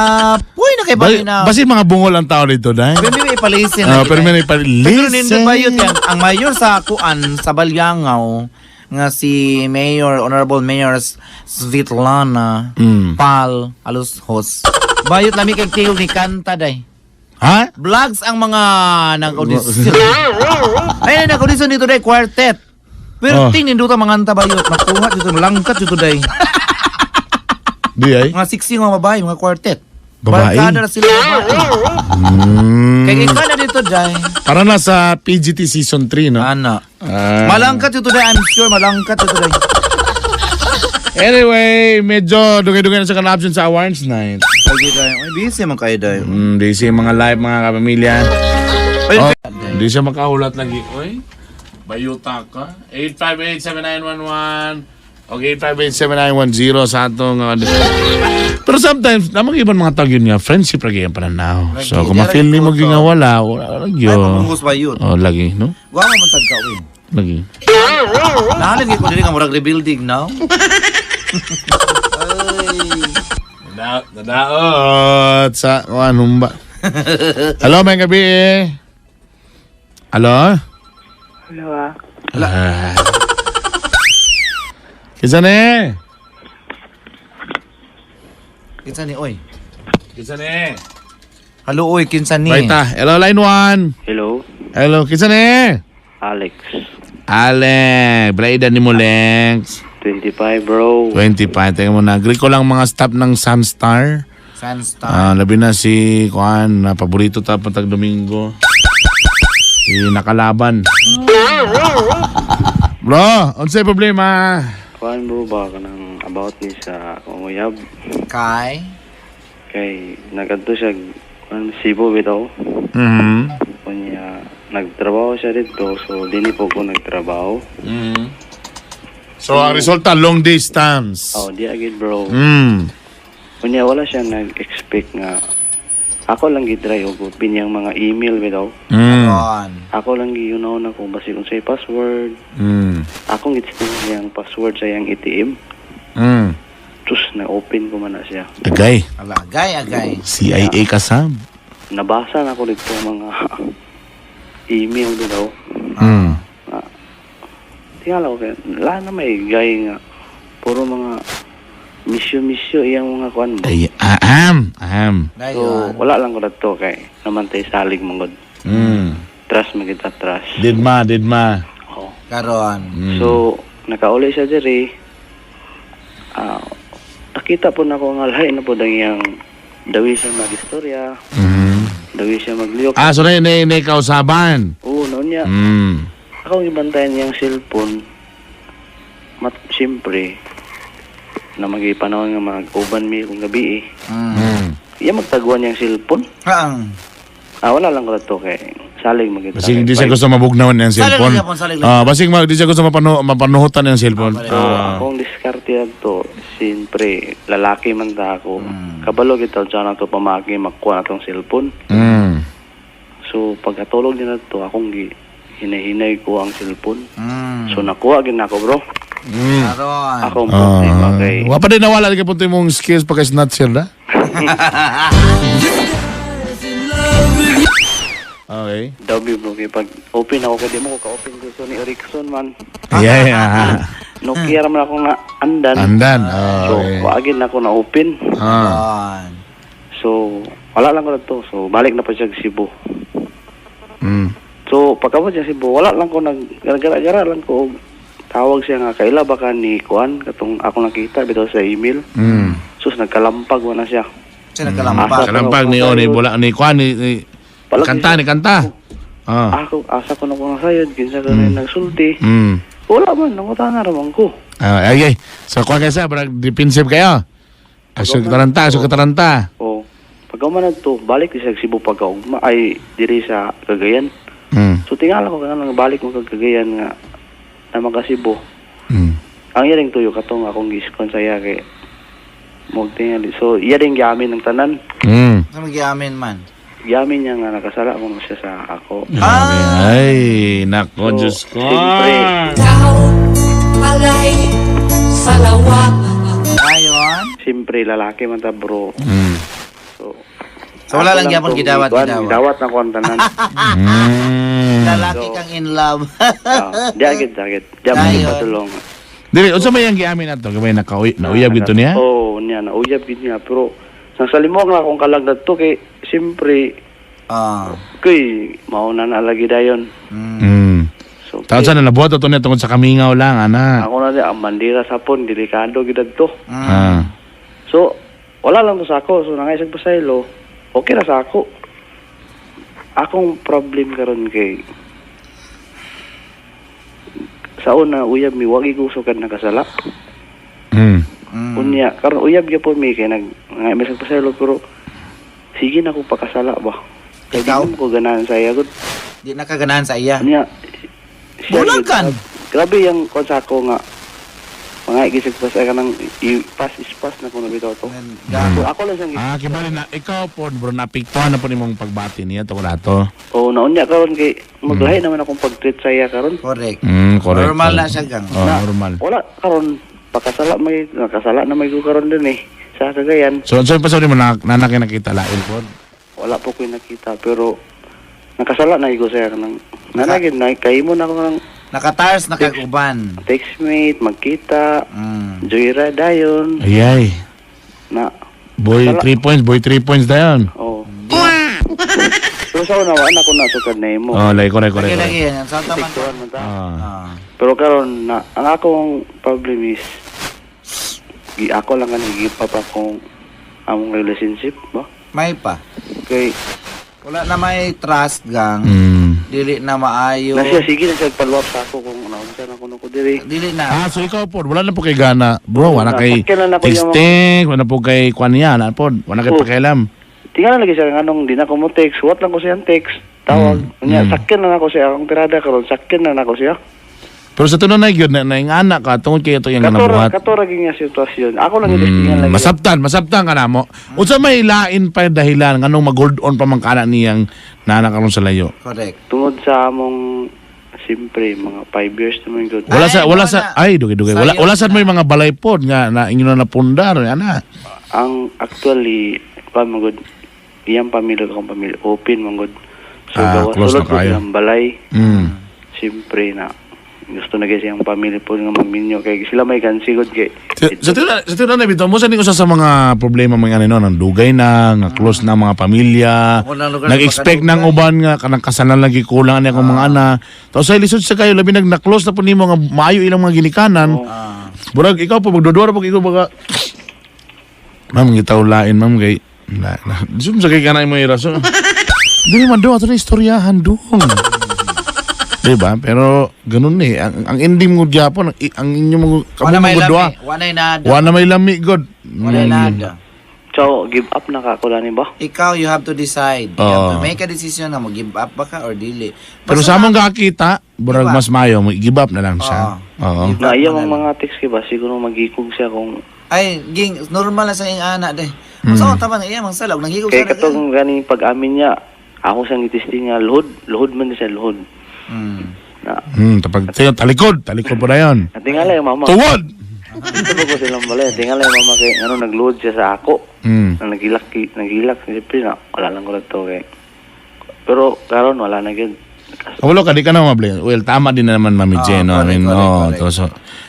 Puy na kay Balinaw. Basi mga bungol ang tao dito, dahil. Pero may ipalisin. Ah, pero may Pero nindot listen. bayot yan. Ang mayor sa kuan sa Balyangaw nga si Mayor Honorable Mayor Svetlana Pal Alushos. Bayot lami kay Kale ni kanta day. Ha? Vlogs ang mga nag-audition. Ay, nag-audition dito day quartet. Pero Oh. ting ninduta mga anta bayot makuha dito langkat dito day. Di ay? Mga 60 mga babae, mga quartet. Babae? Barkada na sila babae. Kaya ikaw na dito day. Para na sa PGT Season 3, no? Ana. Ah. Malangkat ito day, I'm sure malangkat ito day. Anyway, medyo dugay-dugay na sa kalabson sa awards night. Lagi day. Ay, busy man kayo day. Busy yung mga live, mga kapamilya. Ay, Oh, hindi siya makahulat lagi. Uy, bayuta ka. 858-7911. Okay, 587910 sa atong pero sometimes, namang ibang mga tao yun nga, friendship lagi ang pananaw. So, kung ma-feel nimo gyud nga wala, wala lagi. Ay, mamunggos ba yun? Oh, lagi, no? Wa man sad ka uy. Lagi. Nahalin gyud ko diri nga murag rebuilding now. Nadaot sa kuan humba. Hello, may gabi eh. Hello? Hello ah. Ah. Kinsa ni? Kinsa ni oy? Kinsa ni? Hello oy, kinsa ni? Right ah. Hello, line 1. Hello, Hello, kinsa ni? Alex. Alex, Brayden ni mo, Lex. 25 bro. 25. Teka mo na. Agree ko lang mga staff ng Sunstar. Sunstar. Ah, labi na si Kuan, na paborito ta patag Domingo. Si nakalaban. Bro, unsay problema? Kuan bro ba kanang about ni sa akong uyab Kay kay nagadto siya kuan Cebu bitaw. Mhm. Kunya nagtrabaho siya dito so dinhi po ko nagtrabaho. Mhm. So ang resulta long distance. Oh, di agad bro. Mm. Kunya wala siya nag-expect nga ako lang gitry og open yang mga email bitaw. Mm. Ron. Ako lang giyunaw na kung basig unsay password. Akong gitsin yang password sa yang ATM. Tus na-open ko man na siya. Agay, Ala, agay agay. CIA kasam. Nabasa na ako dito mga email bitaw. Tingala ko kay lahat na may gay nga puro mga misyo-misyo iyang mga kuan ba. Ay, aham, aham. So Dayon. wala lang ko dato kay namantay salig mangod. Trust magita trust. Didma, didma. Oh. Karon. So nakauli siya diri. Ah, nakita po nako nga lahi na po ang iyang dawi siya magistorya, dawi siya magliyok. Ah, so na na na kausaban. Oo, noon niya. Ako ang ibantayan niyang cellphone. Mat, siyempre, na magipanahon nga mag-uban mi kung gabi eh. Iya magtaguan niyang cellphone. Ang Ah, wala lang ko to kay salig magita. Basig hindi siya gusto mabugnawan niyang Salig cellphone. lang yapon, salig lang. Ah, basig di siya gusto mapanuhutan niyang cellphone. So, akong diskarte to, siyempre, lalaki man ta ako. Kabalo kita dyan na to pamagi, makuha na tong cellphone. So, pagkatulog niya na to, akong hinahinay ko ang cellphone. So, nakuha gin ako, bro. Karon. Akong problema kay... Wa pa din nawala ka punto imong skills pagka snatcher na. Okay. Dabi bro, kay pag open ako kay di mo ko ka-open ko Sony Ericsson man. Yeah, yeah. Nokia raman ako nga andan. Andan. So, Okay. waagin na ako na open. Ah. Karon. So, wala lang ko na to. So, balik na pa siya sa Cebu. So, pagkabot siya sa Cebu, wala lang ko nag gara-gara lang ko og tawag siya nga kaila baka ni Kuan katong ako nakita bitaw sa email. Sus nagkalampag wa na siya. Siya nagkalampag. Kalampag ni ni bola ni kuan ni kanta ni kanta. Ah. Ako asa ko na ko nasayod kinsa ko na nagsulti. Wala man nangutana ra man ko. Ah, ay, ay. So kuan kaysa barag defensive kayo. Aso kataranta, aso kataranta. Oh. Pagka man to, balik di sa Cebu pagkaugma ay diri sa Cagayan. So tingala ko nga balik mo kag Cagayan nga na maka Cebu. Ang iya ring tuyo katong akong giskon sa iya kay mo tingali. So iya ring giamin ng tanan. Sa magiamin man. Giamin niya nga nakasala mo siya sa ako. Ah. Ay, nako, So, Diyos ko. Siyempre, Ayon. siyempre lalaki man ta bro. So, So wala ako lang gyapon tong gidawat gikuan, gidawat. Gidawat na ko ang tanan. Lalaki kang in love. Di agad, agad. Di mo Dayon. patulong. Dili, unsa may ang giamin ato? Gamay nauyab gito niya? Oo, niya nauyab gid niya pero sa salimong lang akong kalag to kay siyempre kay mauna na lagi dayon. So, Taon sa na nabuhat ato niya tungod sa kamingaw lang, ana. Ako na di ang bandera sa pon delikado gid adto. Ah. So wala lang to sa ako. So nangay sa pasaylo. Okay ra sa ako. Akong problem karon kay sa una uyab mi wagi ko sukad nakasala. Unya karon uyab gyapon mi kay nag ngay sa pasaylo pero sige na ko pakasala ba. Kay di Ikaw? man ko ganahan sa iya gud. Di nakaganahan sa iya. Unya siya Bulagan! Grabe yung kon sa ako nga Mga igisig pa sa kanang i-pass is pass na kuno bitaw to. So, ako lang siyang Ah, kibali na ikaw po bro naapektuhan na po nimong pagbati niya to ato. Oh, naunya karon kay maglahi naman akong pag-treat sa iya karon. Correct. Correct. Normal na siya, gang. Oh, normal. Wala karon pakasala may nakasala na may ko karon din eh sa Cagayan. So, so pa sorry mo na nanakay nakita lain po. Wala po ko nakita pero nakasala na ko siya kanang nanagid na kay mo na ako ng Nakatars, nakaguban. textmate, magkita, joyride dayon Ayay. na Boy, Kasala. 3 points, boy, 3 points dayon. Oh. Pero sa una, wala ko na sukad na imo. Oh, like correct, correct. Lagi, lagi. Correct. Yan. Sa taman. Tiktuan man ta. Ah. Ah. Pero karon na ang akong problem is gi ako lang ang give up akong among relationship ba? May pa. Kay Wala na may trust, gang. Dili na maayo. na siya sige na siya follow up sa ako kung naunsa na kuno ko diri. Dili na. Ah, so ikaw po, wala na po kay gana. Bro, wala kay Wala na po yung- texting, wala na po kay kwan niya, wala po, wala kay Oh. pakialam. Tingnan lagi siya nganong di na ko mo text, what lang ko siyang text, tawag. Unya sakyan na nako siya akong tirada karon, sakyan na nako siya. Pero sa tunay gyud na naingana ka tungod kay ito yung Katora nabuhat. katora gyud nga sitwasyon. Ako lang mm, lagi. Masabtan, masabtan ka na mo. Unsa may lain pa yung dahilan nganong mag-hold on pa man kana niyang nana karon sa layo? Correct. Tungod sa among siyempre mga 5 years naman gud. Wala sa Ay, wala wala. sa ay dugay dugay. Wala Sayo wala sad na. may mga balay pod nga na inyo na napundar ana. Ang actually pa magud iyang pamilya akong pamilya open man gud. So Ah, gawa close na sulod ko kayo. silang balay. Siyempre na gusto na kasi ang pamilya po nga maminyo kay sila may kansigod kay Sa tinan na bitaw mo sa usa sa mga problema mga ano nang dugay na nga close na ang mga pamilya. Ako na lugar sa Nag-expect nang pagkadugay. uban nga kanang kasalan lagi kulang ani akong mga ana. Tapos sa lisod sa kayo labi nag na-close na po nimo nga maayo ilang mga ginikanan. Ah. Burag ikaw po magdudura po ikaw baga. Ma'am gitaw lain ma'am kay na, na. Zoom sa kay kanay mo iraso. Dili man do ato na istoryahan dong. Diba? Pero ganun eh. Ang ending mo gyapon, ang inyo mo Wala kamo may mo lami. duha. Wala nada. Wa na may lami god. Wala nada. So give up na ka ako lani ba? Ikaw, you have to decide. You have to Oo. make a decision na mag-give up ba ka or dili. Pero Basta sa among kakita, burag Diba? mas mayo, mo give up na lang siya. Oo. Give Na up iya na mang lang. mga text kay ba siguro magikog siya kung Ay, ging, normal na sa iyong ana, de. Sa akong taman, iya, mang salag, nanghigog kay sa katong gani pag-amin niya ako siyang gitisting nga luhod, luhod man siya luhod. Na Tapag talikod, talikod po na yun. tingala yung mama. Tuwod. Ito ba ko silang balay? Tingala yung mama kay ano nagluhod siya sa ako. Na naghilak naghilak siyempre na wala lang ko na to kay. Pero karon wala na gyud. Wala ka, di ka na mabli. Well, tama din na naman, Mami Jen. No? I mean, correct, no. correct. To, so,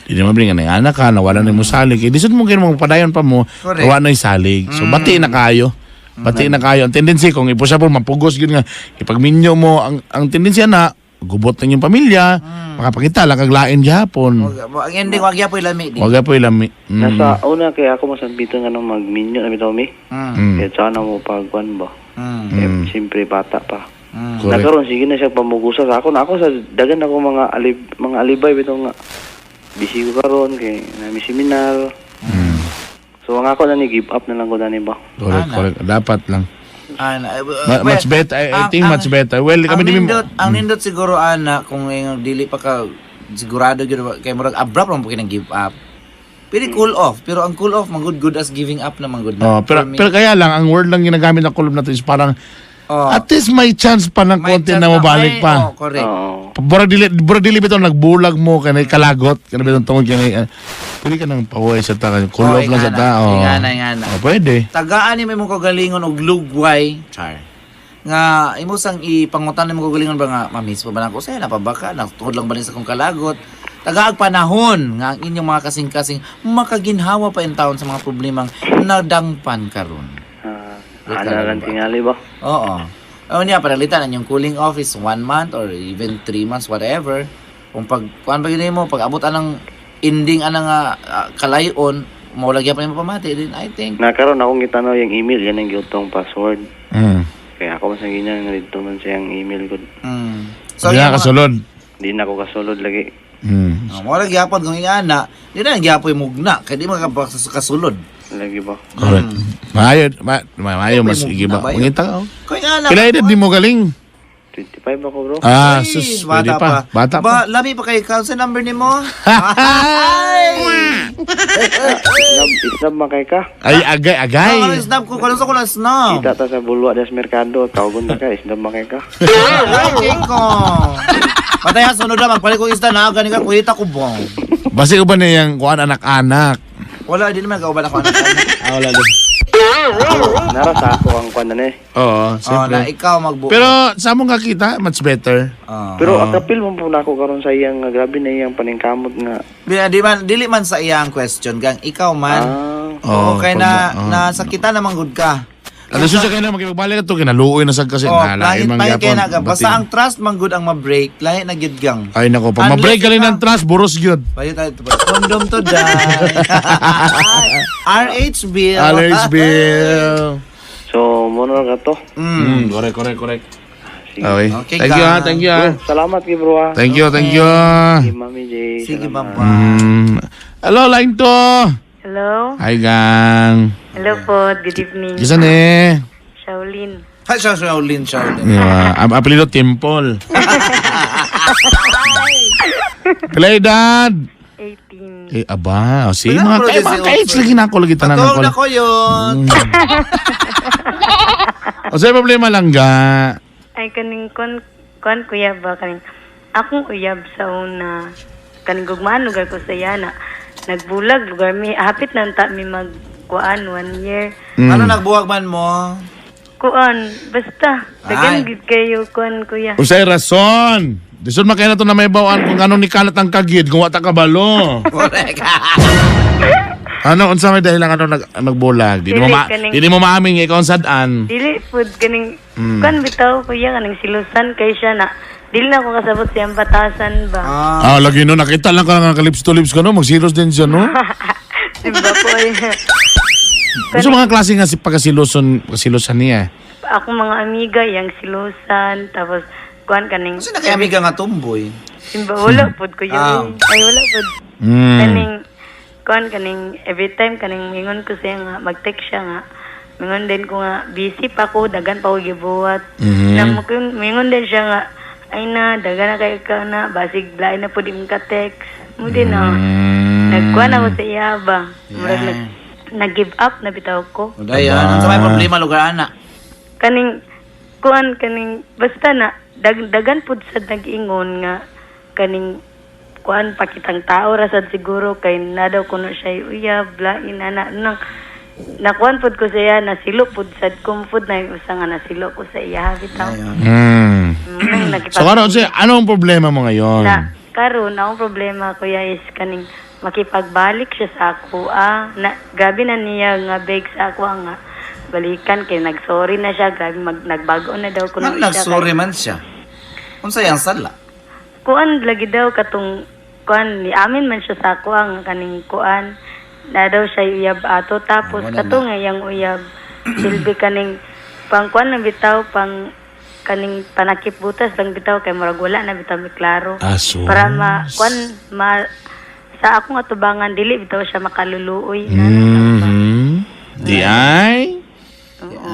di na mabli nga na anak ka, nawala na mo salig. Eh, di sad mo kayo mga padayon pa mo, Correct. wala na yung salig. So, bati na kayo. Bati na kayo. Ang tendency, kung ipo siya po, mapugos yun nga. Ipagminyo mo, ang tendency na, gubot na yung pamilya, makapakita, lakaglain gihapon. Ang ending, wag yapoy lami di. Wag po ilami. Nasa una kay ako masambito nga nung magminyo na bitaw mi. Kaya tsaka na mo pagkuan ba. Eh, siyempre bata pa. Correct. Nakaroon sige na siya pamugusa sa ako na ako sa dagan ako mga mga alibay bitaw nga busy ko karon kay nami seminar. So ang ako na ni give up na lang ko dani ba. Correct, correct. Dapat lang. Ana, Much better. I think much better. Well, ang kami di nindot, ang nindot siguro ana kung yung dili pa ka sigurado gyud ba- kay murag abrupt lang po kinang give up. Pwede cool off, pero ang cool off man good good as giving up naman good na. Oh, pero For me. pero kaya lang ang word lang ginagamit ng kulub natin is parang Oh. at least may chance pa ng May konti chance na mabalik may- pa. Oh, correct. Oo. Bura dili bitaw nagbulag mo kanay kalagot kanay bitaw tungod kanay pwede ka nang paway sa ta cool Oh, off lang sa ingana, ta. Oh. ingana, ingana. Oh, pwede. Tagaan ni mo kagalingon og lugway, char. Nga imo sang ipangutan nimo kagalingon ba nga mamiss pa ba nako saya na pa ba ka nagtuod lang ba ni sa kong kalagot. Tagaag panahon nga ang inyong mga kasing-kasing makaginhawa pa in taon sa mga problemang nadangpan karon. Ah, Wait ana lang lang ba? tingali ba. Oo. O niya, panalitan ang yung cooling off is 1 month or even 3 months, whatever. Kung pag, kuan pa gini mo, pag abot anang ending anang kalayon, mawala gyapon nimo pamati, then I think, Nakaroon akong gitanaw yung email yan ang gihutong password. Kaya ako man sa ganyan nga dito man siyang email ko. So, Hindi na yung mga- kasulod. Di na ako kasulod lagi. Oh, mawala gyapon kung ingana, di na gyapon mugna, kay di kasulod. Lagi ba? Correct. Maayo, maayo mas May igi ba. mugna ba yun? Mangita ka. Oh. Kung ingana, Pila edad di mo galing? 25 ako bro. Ah, Ay, sus, pwede pa. Bata pa. Ba, lami pa kay ka sa number nimo? Ay! Isnab, isnab man kay ka. Ay, agay, agay. Ano snap ko? Kalusa ko lang snap. Kita ta sa Bulwa des Mercado, tawagon na ka, isnab man kay ka. Ay, Kiko. Patay ha, sunod na. Magpalit ko isda na. Gani ka, kuhita ko bong. Basi ko ba niyang kuan anak-anak? Wala, di naman kauban ako. Anak. Ah, wala din. Nara sa ako ang kuan na eh. Oo, Oh, siyempre. na ikaw magbuo. Pero sa mong kakita, much better. Oh. Pero akapil man po na ako karon sa iyang nga grabe na iyang paningkamot nga. Di man, dili man sa iyang question, gang. Ikaw man. Ah, Oo, kay na, pag- oo. nasakitan naman gud ka. Ano siya kaya na makipagbalik ito, kinaluoy na sad kasi. Oh, Nalain lahit man pa kay gyapon. na Basta Bating. ang trust man gud ang ma-break, lahi na gyud gang. Ay nako, pag ma-break ka rin ng trust, buros gyud. Bayo tayo ito. Condom to die. RH bill. Alex Bill. So mo na ka to. Correct, correct, correct. Sige. Okay. Okay, Thank you, ha. gang. Thank you, ha. Bro, salamat kay bro ha. Thank you, thank you. Sige, Mami J. Sige, salamat. bye. Hello, line 2. Hello? Hi, gang. Hello po, good evening. Kisa ni? Shaolin. Hi, Shaolin, Shaolin. Yeah, ang apelido Temple. Play dad. 18. Eh, aba. O, sige, Wala, mga bro, kay, mga 18. ka-age lagi na ako lagi tanan Patog ako. na ko yun. O, sa problema lang ga. Ay, kaning kon, kon kuya ba, kaning, akong uyab sa una, kaning gugmaan lugar ko sa yana. Nagbulag lugar mi, hapit na ta mi magkuan, 1 year. Ano nagbuwag man mo? Kuan, basta, Ay. dagan gid kayo kuan kuya. Usay rason. Dison makaya na to na may bawaan kung anong nikalat ang kagid kung wata kabalo. Correct. Ano unsa may dahilan ano nagbulag? Di mo Dili, ma kaning- di mo maamin nga ikaw ang sad-an. Dili pud kaning kuan bitaw kuya kaning silusan kay siya na. Dili na ako kasabot siyang batasan ba. Ah, Ah, lagi no nakita lang ka nga lips to lips ka no, magsilos din siya no. Diba po eh. Gusto mga klase nga si pagkasiloson, pagkasilosan niya. Ako mga amiga yang silusan tapos kuan kaning kasi nakayamiga nga tumboy. Simba wala pud kuya. Ah. Ay wala pud. Kaning kuan kaning every time kaning mingon ko siya nga mag-text siya nga mingon din ko nga busy pa ko dagan pa ko gibuhat. Na mingon din siya nga ay na dagan na kay ka na basig lain na pud imong ka-text. Mo din na nagkuan ako sa iya ba. Murag nag-give up na bitaw ko. O dayon, ano sa may problema lugar ana? Kaning kuan kaning basta na dagan pud sad nag-ingon nga kaning kuan pakitang tao ra sad siguro kay na daw kuno siya uyab lain ana nang nakuan pud ko sa iya nasilo pud sad ko pud na yung usa nga nasilo ko sa iya bitaw. Nang So ano, siya, ano ang problema mo ngayon? Na karon akong problema kuya is kaning makipagbalik siya sa ako ah na grabe na niya nga beg sa ako ah, nga balikan kay nagsorry na siya grabe nagbago na daw kuno Ano siya nagsorry man siya? Unsa yang sala? Kuan lagi daw katong kuan ni amin man siya sa ako ang kaning kuan na daw siya uyab ato tapos Ah, wala kato nga iyang uyab silbi kaning pang kuan na bitaw pang kaning panakip butas lang bitaw kay murag wala na bitaw mi klaro Aso. para ma kuan ma sa akong atubangan dili bitaw siya makaluluoy na. Di ay?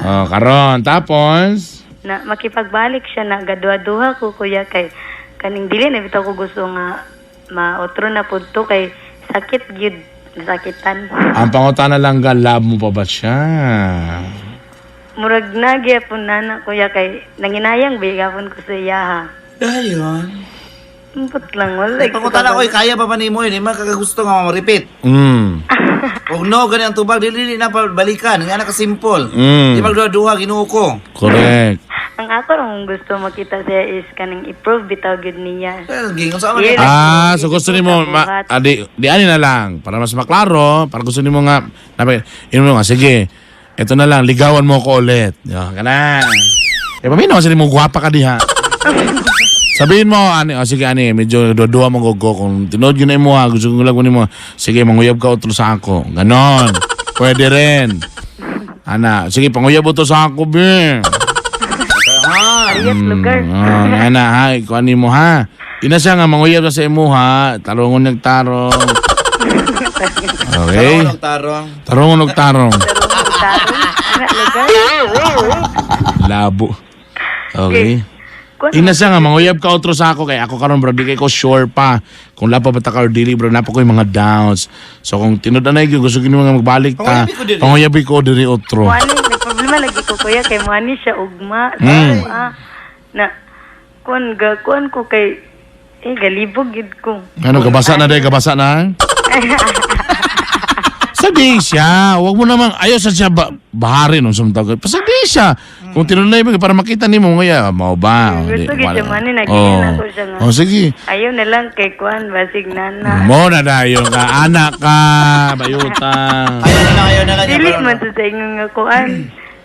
Oh, karon tapos Na makipagbalik siya na gadua-duha ko kuya kay kaning dili na bitaw ko gusto nga maotro na pud to kay sakit gyud nasakitan. Ang pangutana lang ga, love mo pa ba siya? Murag na gyapon na na kuya kay nanginayang ba gapon ko sa iya ha. Dayon. Umpot lang wala. Ay, pangutana ko, kaya pa ba nimo yun? Di man kakagusto nga ma-repeat. Og no, gani ang tubag, dili dili na balikan. Nga na ka-simple. Di magduha-duha, Ginoo ko. Correct. Ang ako rong gusto makita siya is kaning i-prove bitaw gyud niya. Eh, gingon sa Yeah. Ah, so gusto nimo ma, ah, di ani na lang para mas maklaro, para gusto nimo nga nabi, ino mo nga sige. Ito na lang, ligawan mo ko ulit. Yo, kana. Eh, paminaw sa nimo gwapa ka diha. Sabihin mo, ani, oh, sige, ani, medyo duwa mo gogo. Kung tinuod yun na imo, ha, gusto ko lang mo, sige, manguyab ka utro sa ako. Ganon. Pwede rin. Ana, sige, panguyab utro sa ako, be. Ayat lugar. Oh, ana, ha, ikaw ani mo, ha. Ina siya nga, manguyab na sa imo, ha. Tarungon nagtarong. Okay. Tarong, tarong. Tarungon nagtarong. Tarong, ana lugar. Labo. Okay. Kuan Ina siya nga manguyab ka otro sa ako kay ako karon bro di kay ko sure pa kung lapa ba ta ka or dili bro napa ko yung mga doubts. So kung tinud anay gyud gusto gyud nga magbalik ta. Panguyabi ko diri. Panguyabi ko diri otro. Muani, nagproblema lagi ko kuya kay muani siya ugma. Ah, na kuan ga kuan ko kay eh galibog gid ko. Ano gabasa na day gabasa na? Sabi siya, wag mo namang ayaw sa siya ba, bahari nung sumtawag. Pasabi siya. Kung tinunay mo para makita nimo ngaya, mao ba? O, Gusto di, gid wala. siya man, nagingin ako siya nga. Oh, sige. Ayaw na lang kay kuan basig nana. Mo na dayon ka, anak ka, bayuta. Ayaw na lang, ayaw na lang. niya, Dili parang- man to sa ingon nga kuan.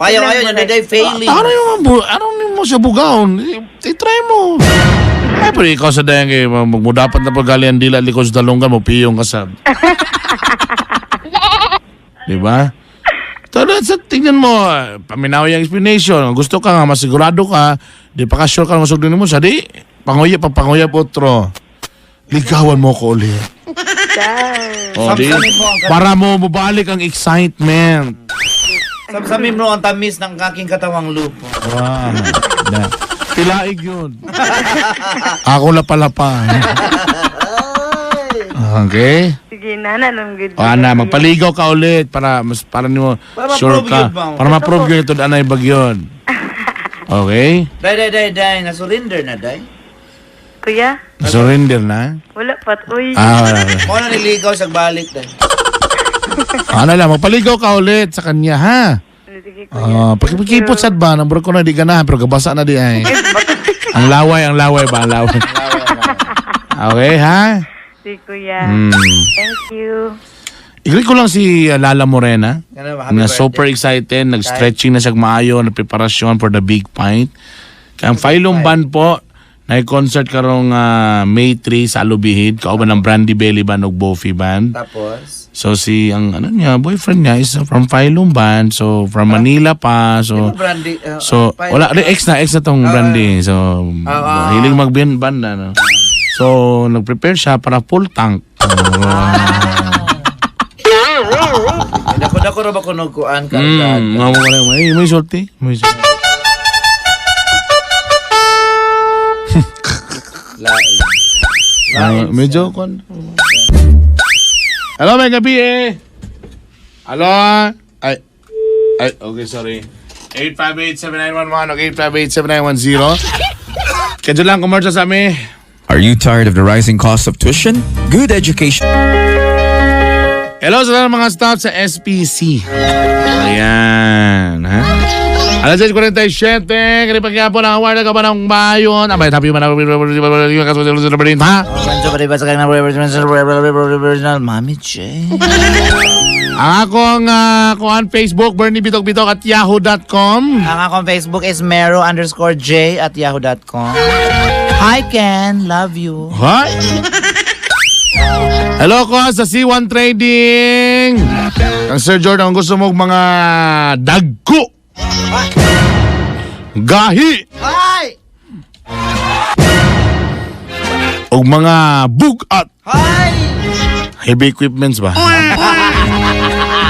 Ayaw, ayaw niya, day failing. Ano yung ano mo siya bugaon? I-try mo. Ay, pero ikaw sa dayang kay magmudapat na pagalian dila likod sa dalunggan mo piyong ka sa. Di ba? Tada sa tingnan mo, paminaw yung explanation. Gusto ka nga, masigurado ka, di pa ka sure ka masugdin mo, sa di, panguya pa panguya otro. Ligawan mo ko ulit. O, di, Samsamin mo ang para mo mabalik ang excitement. Samsamin mo ang tamis ng aking katawang lupo. Wow. Na. Tilaig yun. Ako lapalapa. Okay. Sige nana lang gid. O ana, magpaligaw ka ulit para mas para nimo Para sure ma-prove ka. yun ba? Para ma-prove yun ito anay bagyon. Okay? Day, day, day, day. Na-surrender na, day. Kuya, Surrender na. wala pat uy. Ah, wala, wala. Mo na niligaw sa balik, day. Ano lang, magpaligaw ka ulit sa kanya, ha? Sige kuya. Ah, pakipikipot sad ba? Nang ko na di ganahan pero gabasa na di ay. Ang laway ba? Ang laway. Okay, ha? Sige kuya. Thank you. I-greet ko lang si Lala Morena. Ano ba, happy Na birthday. super excited, nag-stretching na siya maayo, na preparasyon for the big fight. Kaya ang Phylum Band po, na-concert karong May 3 sa Alubihid, kauban ng Brandy Belly Band ug Bofi Band. Tapos, So si ang ano niya, boyfriend niya is from Phylum Band, so from Manila pa. So di ba Brandy, so Phylum wala re ex na tong Brandy. So hiling mag-band band na no. So nag-prepare siya para full tank. Dako-dako ra ba kuno kuan kargad? Mga mga may sulti, may sulti. Lain. Ah, medyo kon. Hello, may gabi eh. Hello. Ay. Ay, okay, sorry. 858-7911 o 858-7910. Kedyo lang commercial sa amin. Are you tired of the rising cost of tuition? Good education. Hello sa lahat ng mga staff sa SPC. Ayan, ha? Alas 6:47, kanipagyapon ang award ka ba ng bayon? Abay, happy man. Ha? Mami J. Ang akong kuan Facebook, Bernie Bitok Bitok at yahoo.com. Ang akong Facebook is mero_j@yahoo.com. Hi Ken, love you. Hi! Hello ko sa C1 Trading! Ang Sir Jordan, kung gusto mo mga dagko, gahi, Hi! o mga bugat, Hi! heavy equipments ba?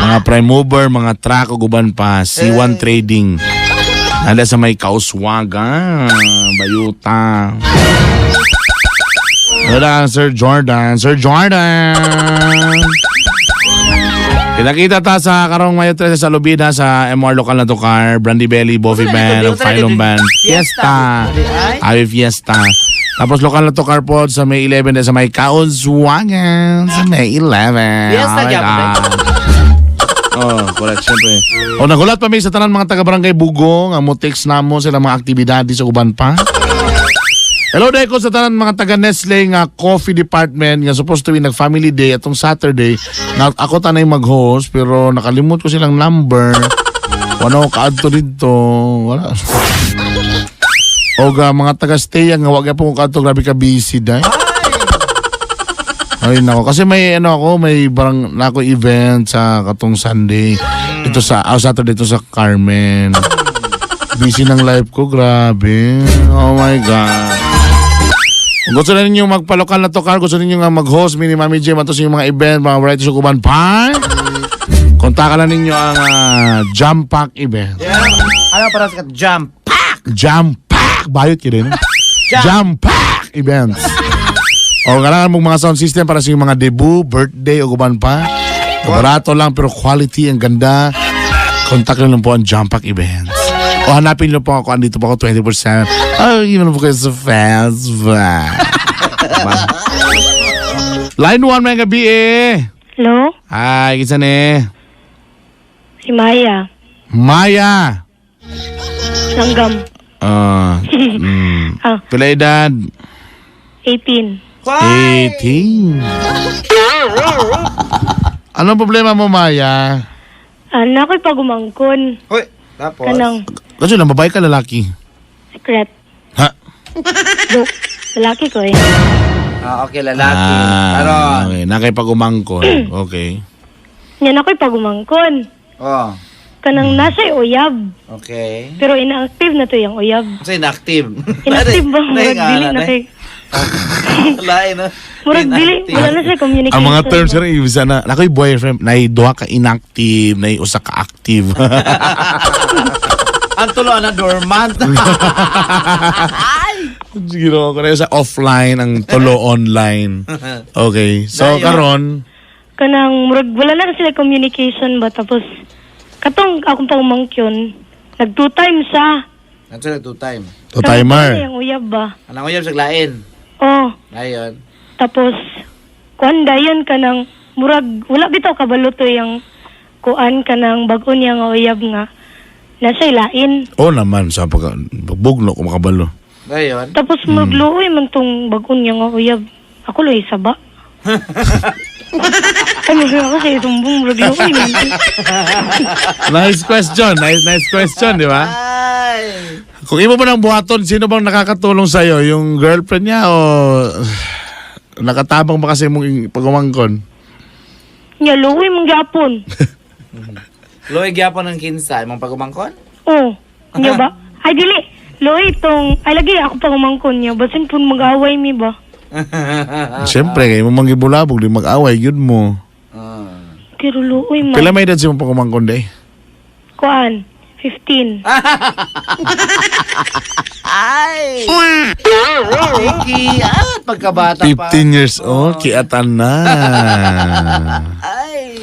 Mga prime mover, mga truck o guban pa, C1 Trading. Nanda sa may Kauswagan, Bayuta. Wala, Sir Jordan. Sir Jordan! Kita-kita ta sa karong Mayo 13 sa Lubina sa MR Local na Tukar, Brandy Belly, Bofi Band, ug Phylum Band. Fiesta. Ay, Fiesta. Tapos lokal na Tukar po sa May 11 sa may Kauswagan sa May 11. Fiesta Oh my gyapon, eh. God. Oh, correct, syempre. O, nagulat pa mi sa tanan mga taga-barangay Bugong, ang mo-text namo sila mga aktibidad sa uban pa. Hello Deko sa tanan mga taga Nestle nga coffee department nga supposed to be nag family day atong Saturday nga ako tanay mag-host pero nakalimot ko silang number. Wala ko kaadto dito. Wala. O ga mga taga stay nga wag po ko kaadto, grabe ka busy day. Ay nako kasi may ano ako, may barang na ako event sa katong Sunday. Ito sa Saturday ito sa Carmen. Busy ng life ko, grabe. Oh my God. Kung gusto na ninyo magpalokal na tokar, gusto ninyo nga mag-host, mini Mami J, matos yung mga event, mga variety show, kuban pa, kontakan na ninyo ang Jam Pack event. Yeah. Ano para sa jump? Jam Pack! Bayot ka rin. Jam Pack Events. O kailangan mong mga sound system para sa inyong mga debut, birthday o guban pa. Barato lang pero quality, ang ganda. Contact nyo lang po ang Jam Pack Events. O hanapin nyo po ako, andito po ako 24/7. Oh, even po kayo sa fans ba? Line 1, mga gabi eh. Hello? Hi, kinsa ni? Si Maya. Maya. Langgam. Ah. Pila edad? 18. 18. Anong problema mo, Maya? Ano ako'y pagumangkon. Hoy, tapos. Kanang Kasi lang, babae ka, lalaki? Secret. Ha? Joke. Lalaki ko eh. Ah, okay, lalaki. Ah, Aron. okay. Nakay pagumangkon. Okay. Yan ako'y pagumangkon. Oh, Kanang nasa uyab. Okay. Pero inactive na to yung uyab. Kasi inactive. Inactive ba? Murag dili na kay. Lain na. Murag dili. Wala na siya communication. Ang mga terms rin, ibig na, nakoy boyfriend, nay duha ka inactive, nay usa ka active. Ang tulo na dormant. Sige ko na sa offline, ang tulo online. Okay. So, Dayon. karon. Kanang murag wala na sila communication ba, tapos katong akong pagumangkyon, nag two times siya. Nandiyan two time. To timer. Yung uyab ba? Anong uyab sa lain? Oh, Ayon. tapos kuan dayon, kanang murag wala bitaw kabalo to yung kuan, kanang bag-o niya nga uyab nga nasa ilain. Oo naman, sa pagka, bugno ko makabalo. Ayon. Tapos magluoy man tong bag-o niya nga uyab. Ako luoy saba. Ay, murag ako sa isumbong, murag luoy man. Nice question. Nice, nice question, di ba? Ay. Kung imo ba ng buhaton, sino bang nakakatulong sa'yo? Yung girlfriend niya o nakatabang ba kasi mong pagumangkon? Nya luoy man gyapon. Luoy gyapon ng kinsa imong pagumangkon? Oh, nya ba? Ay dili. Luoy tong ay lagi ako pagumangkon niya. Basin pun mag-away mi ba? Siyempre, kayo mo manggibulabog, di mag-away, yun mo. Pero luoy man. Kailan may edad si mong pagumangkon, day? Kuan, 15. Ay! Vicky, at pagkabata pa. 15 years old, kiatan na. Ay!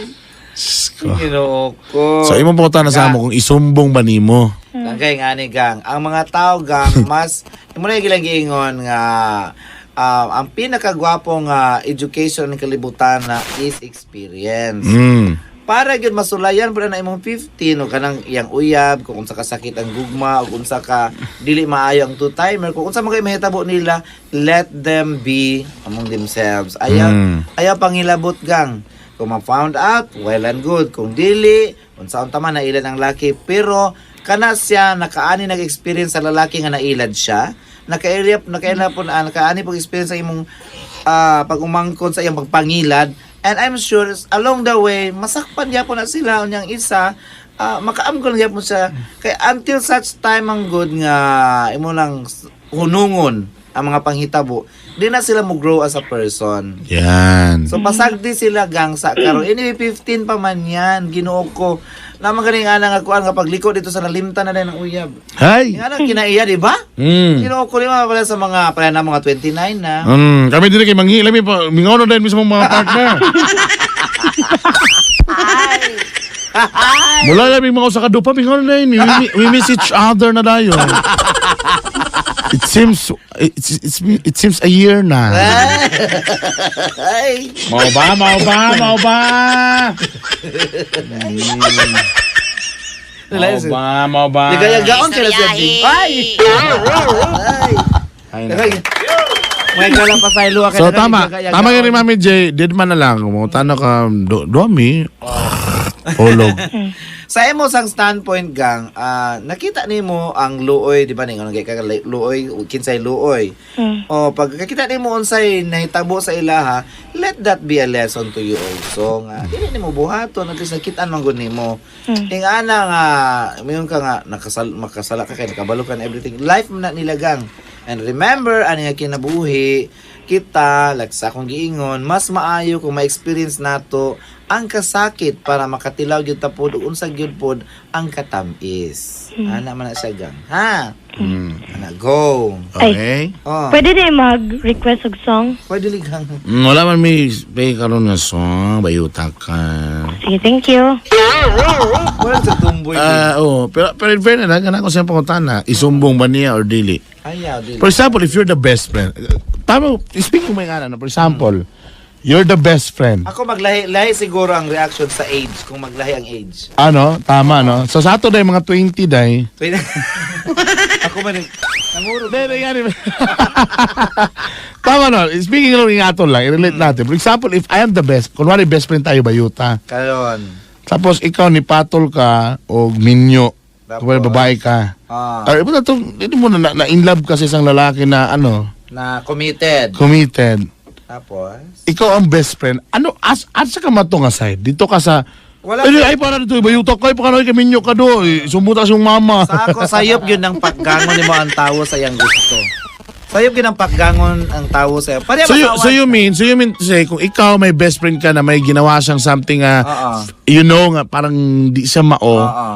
Diyos ko. Ginoo ko. So, imo po na sa amo kung isumbong ba nimo? Kay nga ni gang, ang mga tao gang mas imo na gilang giingon nga ang pinakagwapo nga education ng kalibutan na is experience. Para gyud masulayan pud na imong 15 o kanang iyang uyab, kung unsa ka sakit ang gugma o unsa ka dili maayo ang two timer, kung unsa man kay mahitabo nila, let them be among themselves. Ayaw ayaw pangilabot gang. Kung ma-found out, well and good. Kung dili, unsa unta man nailad ang laki, pero kana siya nakaani nag-experience sa lalaki nga nailad siya, nakaila nakaila po na nakaani pag experience sa imong pag-umangkon sa iyang pagpangilad. And I'm sure along the way masakpan gyapon na sila unyang isa, makaamgon gyapon siya kay until such time ang good nga imo lang hunungon ang mga panghitabo, di na sila mo grow as a person. Yan. So pasagdi sila gang sa karon. Anyway, 15 pa man yan. Ginoo ko. Naman ganing ana nga kuan nga pagliko dito sa nalimtan na din ang uyab. Hay! Nga na kinaiya, di ba? Ginoo ko lima pala sa mga pala na mga 29 na. Kami din kay manghila mi pa mingaw na din mismo mga partner. Mula lang mga usa ka dupa mingaw na din. We miss each other na dayon. It seems it seems a year na. Ay. Mao ba? Mao ba? Mao ba? Mao ba? Mao ba? Nagayagaon kay siya. Ay. Ay. Ay, nako. May galang pa sa ilo. So tama, tama ka rin Mami J, did man na lang, mutano ka, do, domi, ulog. Sa imo sang standpoint gang, nakita nimo ang luoy, di ba ningon kay ka luoy, kinsay luoy. O pag kakita nimo unsay nahitabo sa ilaha, let that be a lesson to you also nga dili nimo buhaton, at least nakita man gud nimo. Ing ana nga mayon ka nga nakasal makasala ka kay nakabalo ka na everything. Life man na nila gang. And remember ani nga kinabuhi kita, like sa akong giingon, mas maayo kung ma-experience nato ang kasakit para makatilaw gyud ta pod ug unsa gyud pod ang katamis. Ana man na siya, gang. Ha? Ana, go. Okay. Oh. Pwede din mag-request og song? Pwede ligang. Wala man may pay karon nga song, bayuta ka. Sige, thank you. Wala sa tumboy. Ah, oh, pero in fairness, ha, ko siyang pangutana, isumbong ba niya or dili? Ayaw, dili. For example, if you're the best friend, tama, speaking mo yung ano, for example, you're the best friend. Ako maglahi, lahi siguro ang reaction sa age, kung maglahi ang age. Ano? Tama, no? So sa ato dahil mga 20 day. Ako man, nanguro. Hindi, hindi, tama, no? Speaking of yung ato lang, i-relate natin. For example, if I am the best, kunwari best friend tayo, bayuta. Karon. Tapos ikaw ni patol ka o minyo. Tapos? Kunwari babae ka. Ah, Or, iba na to, hindi mo na in love ka sa isang lalaki na ano, na committed. committed. Tapos? Ikaw ang best friend. Ano, asa ka mato nga side? Dito ka sa, Wala. ay, ay, para dito, bayuta ka, ay, para kay minyo ka do. Eh, sumuta sa iyong mama. Sa ako, sayop yun ang pakgangon nimo ang tawo sa iyang gusto. Sayop yun ang pakgangon ang tawo sa iyang. Pareha So you mean to say, kung ikaw may best friend ka na may ginawa siyang something, Oo. you know nga, parang di siya mao, Oo.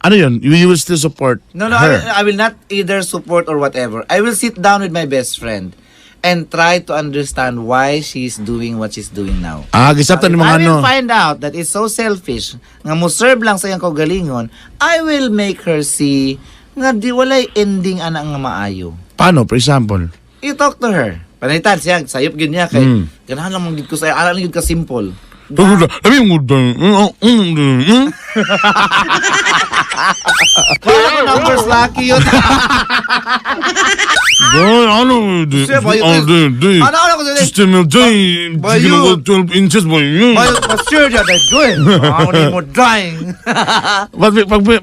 ano yun, you will still support No, her? I will not either support or whatever. I will sit down with my best friend and try to understand why she's doing what she's doing now. Gisabtan ni mga I ano. will find out that it's so selfish nga mo serve lang sa iyang kaugalingon. I will make her see nga di walay ending ana nga maayo. Paano, for example? You talk to her. Panaitan siya, sayop gyud niya kay ganahan lang man gyud ko sa ara lang gyud ka simple. Labi mo Wala ko numbers lucky yun. Ano? Siya, bayot. Ano, ano ko sa- System Bayot. 12 inches ba yun? Bayot pa sure that I do it. Ako ni mo dying.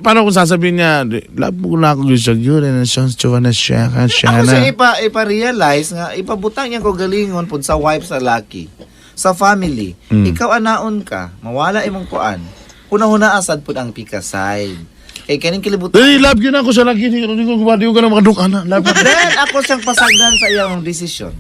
Paano kung sasabihin niya, love mo na ako gusto yun, and siya, siya, na siya, siya Ako na. siya ipa-realize nga ipabutang niya ko galingon pud sa wife sa laki. Sa family. Ikaw anaon ka, mawala imong kuan. Una-una asad pud ang pika side. Kay kaning kilibutan. Dali, love yun ako sa laki. Hindi ko di ko na makaduk, ana. Love yun. Then ako siyang pasagdan sa iyang desisyon.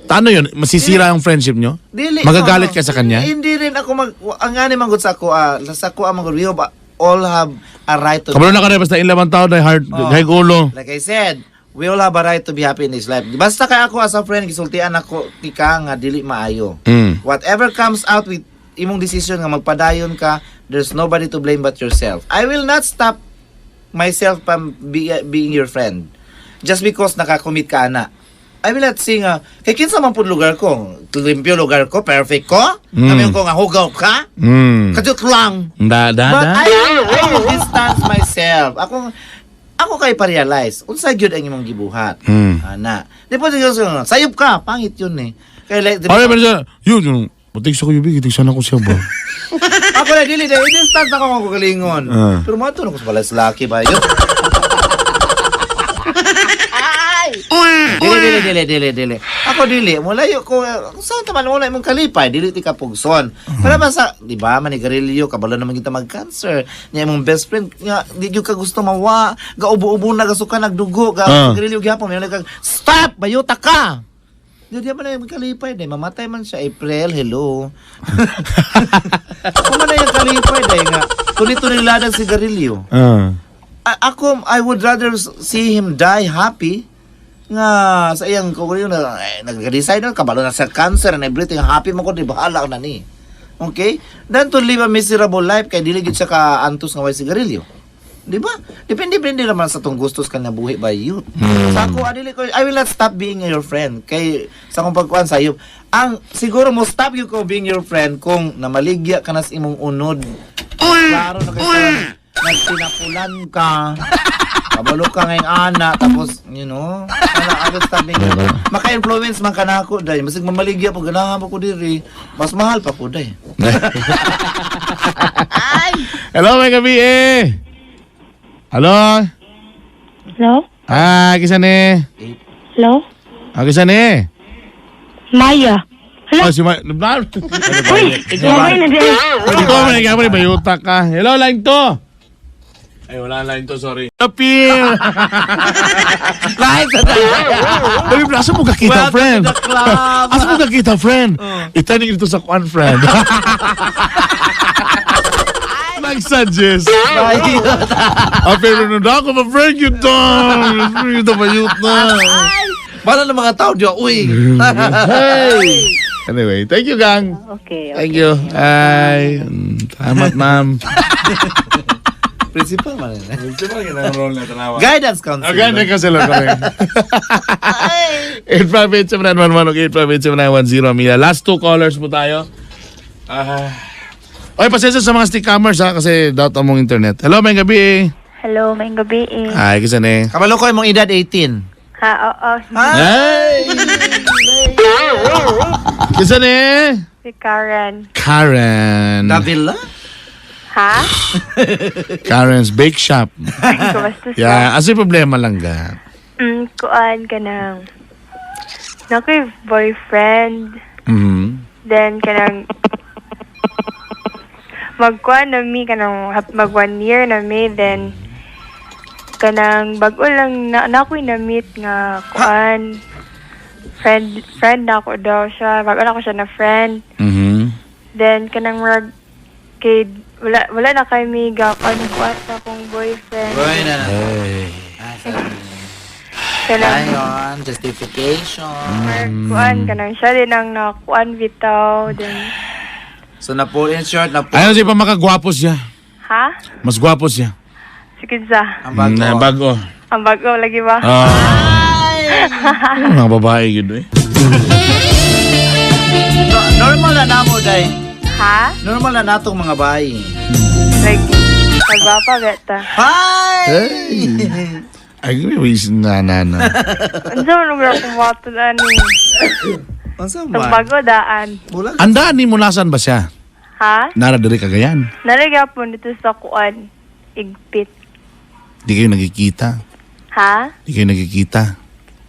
Ano yun? Masisira ang friendship nyo? Dili, Magagalit no. ka sa kanya? Hindi rin ako mag ang gani man gud sa ako sa ako ang we have all have a right to Kabalo na ka rin, basta ilabang tao, die hard, Oh. die ulo. Like I said, we all have a right to be happy in this life. Basta kay ako as a friend gisultian ako tika nga dili maayo. Whatever comes out with imong decision nga magpadayon ka, there's nobody to blame but yourself. I will not stop myself from being your friend just because nakakommit ka ana. I will not say nga, kay kinsa man pud lugar ko, limpyo lugar ko, perfect ko, kami ko nga hugaw ka, kadiyot lang. Da, da, But da. I will distance myself. Ako kay pa-realize, unsa gyud ang imong gibuhat. Ana. Di po siguro, sayop ka, pangit yun eh. Kay like, di ba- Ay, pero siya, yun, putik sa kuyubig, itik sana ko siya ba? Ako na dili dahil i-distance ako kung kagalingon. Pero mo na ko sa balay sa laki ba yun? Dili, dili, dili, dili, dili. Ako dili, mulayo ko, saan taman wala imong kalipay, dili ti ka pugson. Para ba sa, di ba, manigarilyo, kabalo naman kita mag-cancer. Nya imong best friend, nga, di gyud ka gusto mawa, gaubo-ubo na, gasuka, nagdugo, ga, garilyo gyapon, may kag, stop, bayuta ka! Di di man na yung kalipay, day. Mamatay man siya, April, hello. Kung man na yung kalipay, day nga. Tuni-tuni ladang sigarilyo. Ako, I would rather see him die happy nga sa iyang kung na eh, nag-resign na kabalo na sa cancer and everything, happy mo ko, di bahala na ni. Okay, than to live a miserable life kay dili gid siya ka antos nga way sigarilyo, di ba? Depende depende naman sa tong gustos ka na buhi by youth. Sa ako adili ko, I will not stop being your friend kay sa akong pagkuan sayo ang siguro mo stop you ko being your friend kung namaligya ka na sa imong unod, klaro na kay nagpinapulan ka, kabalo ka ngayong ana, tapos ana, I will stop being your friend. Maka-influence man ka na ako dahil masig mamaligya pag ganahan pa ko diri, mas mahal pa ko dahil. Hello, may gabi eh. Hello? Hello? Ah, kisa ni. Hello? Ah, kisa ni. Maya. Hello? Oh, si Ma... Uy, okay na din. Ikaw man, ikaw man, bayuta ka. Hello, line 2. Ay, wala line to, sorry. Appeal! Live sa Sabi, asa mo kakita, Welcome friend? to the club. Asa mo kakita, friend? Itaning ito sa kwan, friend. Nag-suggest. Pero nung ako, ma-friend you down. Friend you bayot na. Bala ng mga tao diyo, uy. Hey! Anyway, thank you, gang. Okay. Thank you. Ay, salamat, ma'am. Principal man. Guidance counselor. Okay, hindi kasi lang kami. 858-7911 o 858-7910, Mia. Last two callers po tayo. Ah. Oy, pasensya sa mga stickhammers ha, kasi doubt ang mong internet. Hello, may gabi. Hello, may gabi eh. Ay, kasi na eh. Kabalo ko imong edad 18. Ha, oo. Ay! Kasi na eh. Si Karen. Karen. Davila? Ha? Karen's Bake Shop. Kumusta siya? Yeah, asa yung problema lang ga. Kuan ka nang. Nakoy boyfriend. Then kanang magkuan na mi kanang mag 1 year na mi, then kanang bag-o lang na nakoy na meet nga kuan friend friend na ako daw siya, bag-o na ko siya na friend. Then kanang murag kay wala wala na kay mi ga kuan kuan sa akong boyfriend. Boy na. Hey. Kanang Ayon, justification. murag kuan kanang siya din ang nakuan bitaw, then So na po in short na po Ayaw siya pa makagwapo siya. Ha. Mas gwapo siya. Sige sa ang bago. Bago. Ang bago lagi ba? Ah. Mga babae yun eh. Normal na namo day. Ha? Normal na natong mga bayi. Like, nagwapa beta. Hi! Hey! Ay, with na na na. Unsa man lugar akong matun ani? Unsa Itong man? bago daan. Bulag. Andaan ni mo nasan ba siya? Ha? Nara diri Cagayan. Narigapon dito sa kuan. Igpit. Di kayo nagkikita. Ha? Di kayo nagkikita.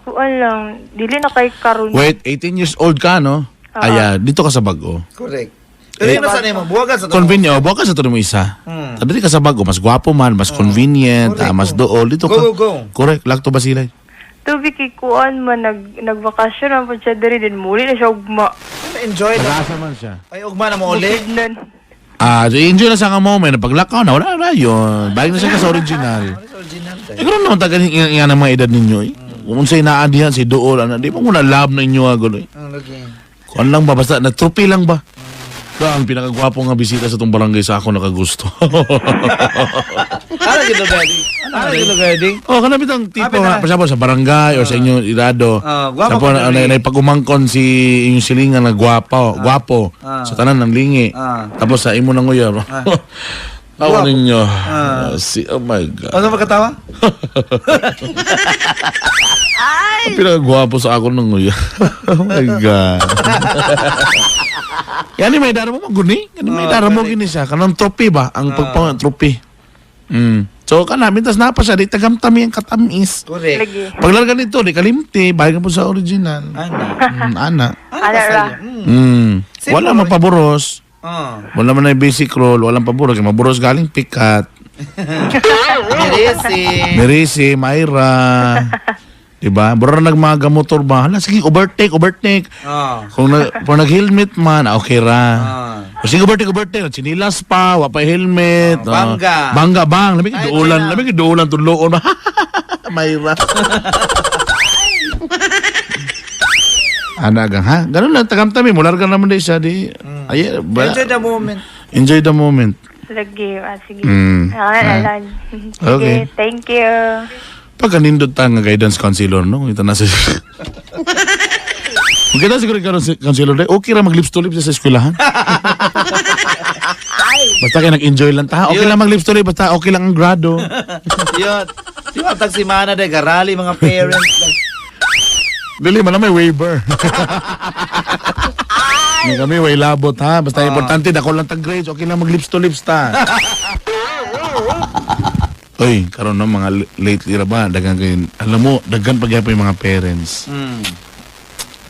Kuan lang. Dili na kay karon. Wait, 18 years old ka, no? Oo. Ay, dito ka sa bago. Correct. Pero yun na mo, buwagan sa Convenient, oh, buka sa mo isa. Dito ka sa bago, mas gwapo man, mas convenient, Correct, mas oh. dool. Dito ka. Go, go, go. Correct, lakto ba sila? Tubi kay kuan man nagbakasyon man pud siya diri din muli na siya ugma. Enjoy na. Asa man siya. Ay, ugma na mo uli. Bukidnon. Ah, so enjoy na siya nga moment. Paglakaw na, wala na yun. Balik na siya ka sa original. Original Eh, karon naman tagal yung ng mga edad ninyo eh. Kung unsay naa diyan, si Dool, ano, di mo muna love na inyo agad eh. Ang lagi. Kuan lang ba, basta na-trophy lang ba? Ba, ang pinakagwapo nga bisita sa itong barangay sa ako nakagusto. Ano gid lugar? Ano gid lugar ding? Oh, kanang bitang tipo Kapit nga, na. pasabot sa barangay or sa inyong irado. Ah, gwapo Sa po, ka na, dali. na, pagumangkon si inyong silingan na gwapo, gwapo sa tanan ng lingi. Tapos sa imo nang uyab. Tawa Gwapo. ninyo. Si, oh my God. Ano magkatawa? Ang pinakagwapo sa ako ng nguya. Oh my God. Yani may dara mo maguni. Yani may dara mo gini siya. Kanang trophy ba? Ang pagpang trophy. So kana mintas na pa siya di tagamtami ang katamis. Correct. Lagi. Paglarga nito di kalimti, balik na po sa original. Ana. Ana. Ana ra. Simple, Wala eh. mapaburos. Oh. Wala man na yung basic roll, walang paburos. Kaya maburos galing pikat. Merisi. Merisi, Myra. Diba? Bura nagmagamotor ba? Hala, sige, overtake, overtake. Oh. Kung, na, kung nag-helmet man, okay ra. Ah. O sige, overtake, overtake. Chinilas pa, wa pa helmet. Oh, bangga. Bangga, bang. Labi Ay, duulan, wala. labi duulan tudloon. Mayra. Ana gang ha? Ganun lang, tagamtami. Mularga naman di siya, di. Ay, ba, Enjoy the moment. Enjoy the moment. Lagi. Ah, sige. Ah. Ah, ah. Sige, Okay. thank you. Pagka nindot ta nga guidance counselor, no? Ito na sa... Kung kita siguro karon si counselor, day, okay ra mag lips to lips sa eskwelahan. Basta kayo nag-enjoy lang ta. Okay lang mag lips to lips, basta okay lang ang grado. Yun. Di ba tag simana de garali mga parents. Dili man na may waiver. Hindi kami way labot ha. Basta importante dako lang tag grades, okay lang mag lips to lips ta. Oy, karon no mga lately ra ba daghan kay alam mo daghan pa gyapon yung mga parents.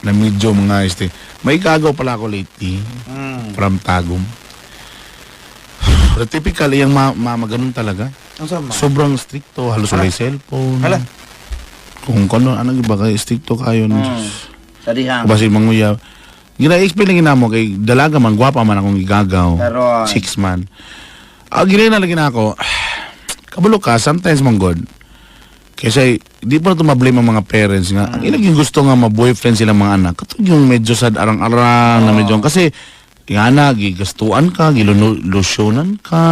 Na medyo mga este. May kagaw pala ako lately. From Tagum. Pero typical iyang mama ganun talaga. Unsa man? Sobrang strikto, halos walay cellphone. Hala. Kung kano ano ba kay strikto kayo. Sa dihang. Basi manguyab. Gina-explain lang namo kay dalaga man gwapa man akong igagaw. Karon. 6 man. Ah, gina na lagi na ako. Kabalo ka sometimes man god. Kasi di pa na ito ma-blame ang mga parents nga. Ang ilang yung gusto nga ma-boyfriend sila mga anak. Katong yung medyo sad arang-arang na medyo kasi nga na, gigastuan ka, gilusyonan ka,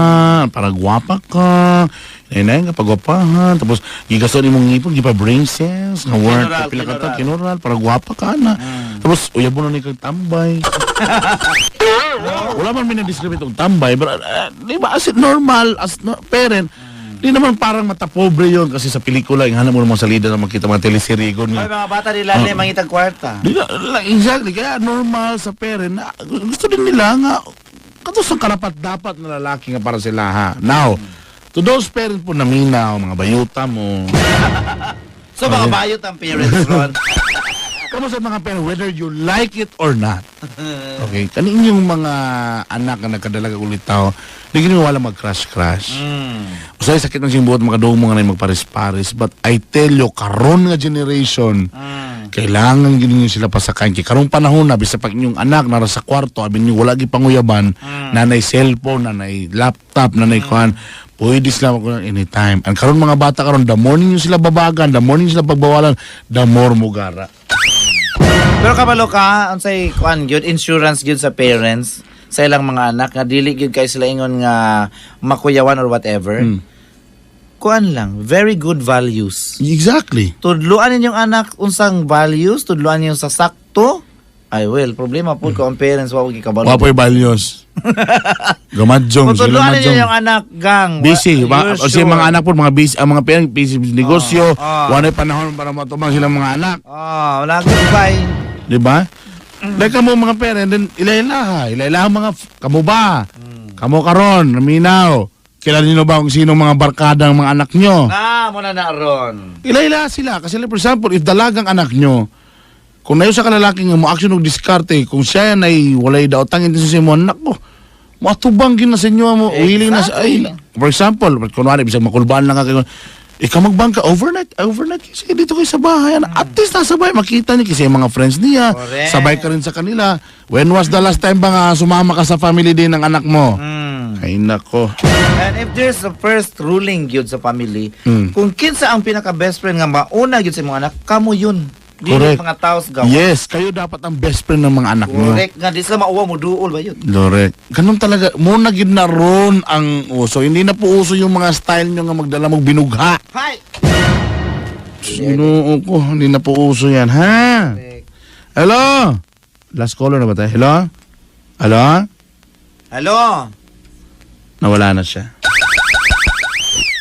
para gwapa ka, inay ka pagwapahan, tapos gigastuan imong ngipon, gipa brain cells, nga worth, Kinural, pila ka kinural. kinural, para gwapa ka na. Tapos uyabo na ni kag tambay. Wala man may na-discriminate og tambay, but di ba as in normal as no, parent, di naman parang matapobre yon kasi sa pelikula, yung hanap mo naman sa salida na makita mga teleserye ko Ay, nga. mga bata nila na mangitag kwarta. Di na, like, exactly, kaya normal sa parent na gusto din nila nga kato sa karapat dapat na lalaki nga para sila ha. Now, to those parents po na minaw, mga bayuta mo, So mga bayot ang parents ron. kamo sa mga parents, whether you like it or not. Okay, kanin yung mga anak nga nagkadalaga ulit tao, di gini wala mag-crush-crush. Usay sakit ng siyang buhat makadungog mo nga na magpares-pares. But I tell you, karon nga generation, kailangan gini nyo sila pasakayin. Kay karong panahon na, bisa pag inyong anak nara sa kwarto, abi niyo wala gipanguyaban, nanay cellphone, nanay laptop, nanay kuan, pwede sila magkuhan anytime. Ang karon mga bata karon, the morning nyo sila babagan, the morning sila pagbawalan, the more mugara. Pero kabalo ka, unsay kuan gyud insurance gyud sa parents sa ilang mga anak nga dili gyud kay sila ingon nga makuyawan or whatever. Kuan lang, very good values. Exactly. Tudluan ninyong anak unsang values, tudluan ninyo sa sakto. Ay well, problema po ko ang parents wa gyud kabalo. Wapoy values. Gamadjong, Kung sila tudluan ninyo madjong. yung anak gang. Busy. You're O sure. mga anak po, mga busy, ang mga parents, busy sa negosyo, Ah, ah. wala panahon para matubang silang mga anak. Ah, wala, goodbye. Di ba? Like kamo mga parents, then ilailaha. Ilailaha mga, kamo ba? Kamo karon, naminaw. Kilala niyo ba kung sino mga barkada ng mga anak nyo? Na, mo na na ron. Ilailaha sila. Kasi like, for example, if dalagang anak nyo, kung nayo sa kalalaki nga mo action og diskarte, kung siya nay walay daotang intensyon sa imo, nako, matubang gin na sa inyo mo, willing na sa, ay, for example, kunwari, bisag makulbaan lang ka kayo, ikaw magbangka overnight, overnight kasi dito kayo sa bahay. At least nasa bahay, makita niya kasi yung mga friends niya, Correct. sabay ka rin sa kanila. When was the last time ba nga sumama ka sa family day ng anak mo? Ay nako. And if there's a first ruling gyud sa family, kung kinsa ang pinaka best friend nga mauna gyud sa imong anak, kamo yun. Dili Correct. mga taos gawa. Yes, kayo dapat ang best friend ng mga anak niyo. Correct nga di sila mauwa mo duol ba yun. Correct. Ganun talaga. Muna gid na ron ang uso. Hindi na po uso yung mga style nyo nga magdala mong binugha. Hi. Ginoo ko, hindi na po uso yan, ha? Hello? Last caller na ba tayo? Hello? Hello? Hello. Nawala na siya.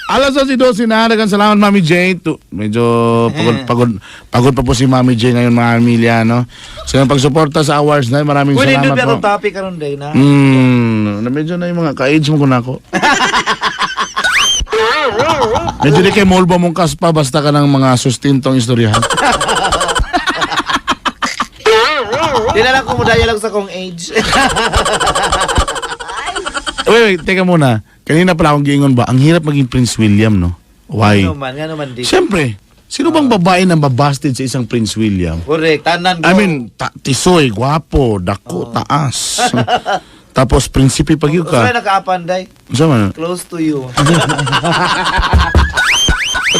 Alas 11:12 na. Daghang salamat, Mami J. Medyo pagod, pagod, pagod pa po si Mami J ngayon, mga Amelia, no? Sa inyong pagsuporta sa awards na, maraming Pwede salamat doon po. atong topic karon day na. Na medyo na yung mga ka-age mo ko na ako. Medyo di kay molba mong kaspa basta ka ng mga sustintong istoryahan. Di na lang ko mo dialogue sa kong age. Wait, wait, teka muna. Kanina pala akong giingon ba, ang hirap maging Prince William, no? Why? Ano man, nga naman di. Siyempre, sino bang babae na babasted sa isang Prince William? Correct, tanan go. I mean, tisoy, gwapo, dako, taas. Tapos, prinsipe pag yun Usa ka. nakaapan day. Unsa man? Close to you.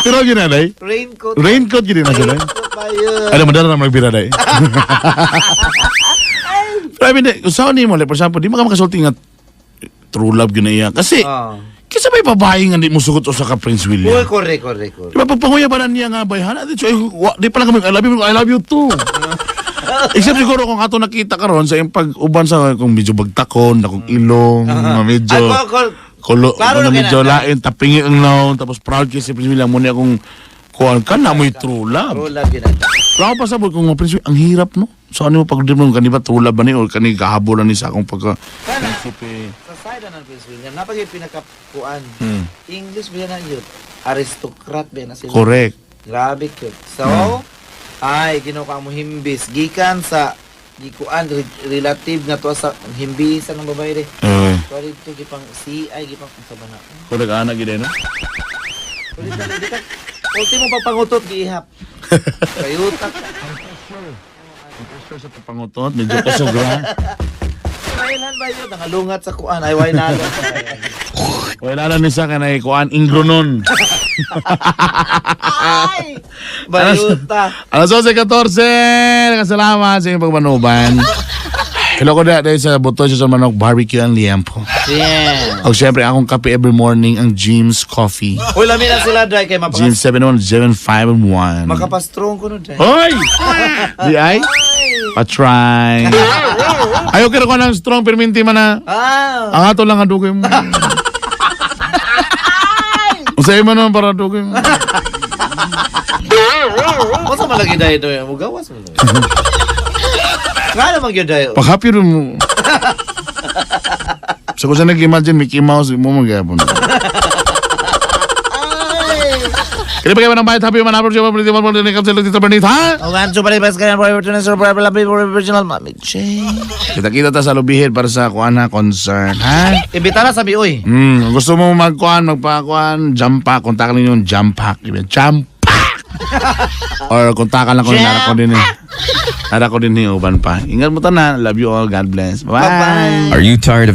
Pero yun na, day? Raincoat. Raincoat yun na siya, day? Raincoat ba yun? Alam mo, dala na magbira, day. Pero I mean, kung saan mo, like, for example, di mo ka makasulti nga true love yun na iya. Kasi, kisa may babae nga di mo sugot usa ka Prince William. Uy, correct, correct, correct. Di ba pagpanguya ba na niya nga bayhana? Di, so, di pala kami, I love you, I love you too. Except siguro kung ato nakita karon sa iyong pag-uban sa kung medyo bagtakon, akong ilong, medyo Ay, ko, kulo, Klaro na na medyo kailangan. lain, tapingi ang naon, tapos proud kay si Prince William, muna akong kuan ka na mo'y true love. True love yun. Pero ako pa sabot kung mga Prince William, ang hirap no. So ano mo pag mo kani ba true love ba ni or kani gahabolan ni sa akong pagka Kana, prinsipe. sa side na ng Prince William, napag yung pinakakuan. English ba yan ang yun? Aristocrat ba yan na sila? Correct. Grabe cute. So, ay, ginoo ka mo himbis. Gikan sa Gikuan relative nga to sa himbisan ng babae re. Eh, Sorry to gipang CI gipang unsa ba na. kung nag-anak gid no? Ultimo papangutot giihap. Kayutak. Sa pangutot, medyo kasugra. Mailhan ba yun? Nangalungat sa kuan. Ay, way nalo. Wala na ni sa kanay kuan ingronon. Ay! Bayuta. Alas 11:14. Salamat sa inyong pagmanuban. Hello ko na dahil sa Buto sa Manok Barbecue and Liempo. Yeah. O siyempre, akong kape every morning ang Jim's Coffee. Uy, lami na sila, Dry. Kay Jim's 71, 7, 5, and 1. makapastrong ko no, Dry. Hoy! Di ay? Patry. Ayaw kira ko ng strong perminti man na. Ah! Ang ato lang ang dugay mo. Usay mo naman para dugay mo. Kung sa malagi dahil ito, mugawas mo. Nga naman yun dahil. Pag-happy rin mo. So kung saan nag-imagine Mickey Mouse, mo magyapon. Kaya pa kayo ng bayad, happy man, happy man, happy man, happy man, happy man, ha? O nga, so pala, best kaya, original, Mami J. Kita-kita ta sa lubihid para sa kuan na concert, ha? Imbita na sabi, uy. Kung gusto mo magkuan, magpakuan, jump pack, kontakan ninyo yung jump pack. Iba, jump pack! Or kontakan lang ko, nara ko din eh. Nara ko din eh, uban pa. Ingat mo tanan. Love you all. God bless. Bye-bye. Are you tired of the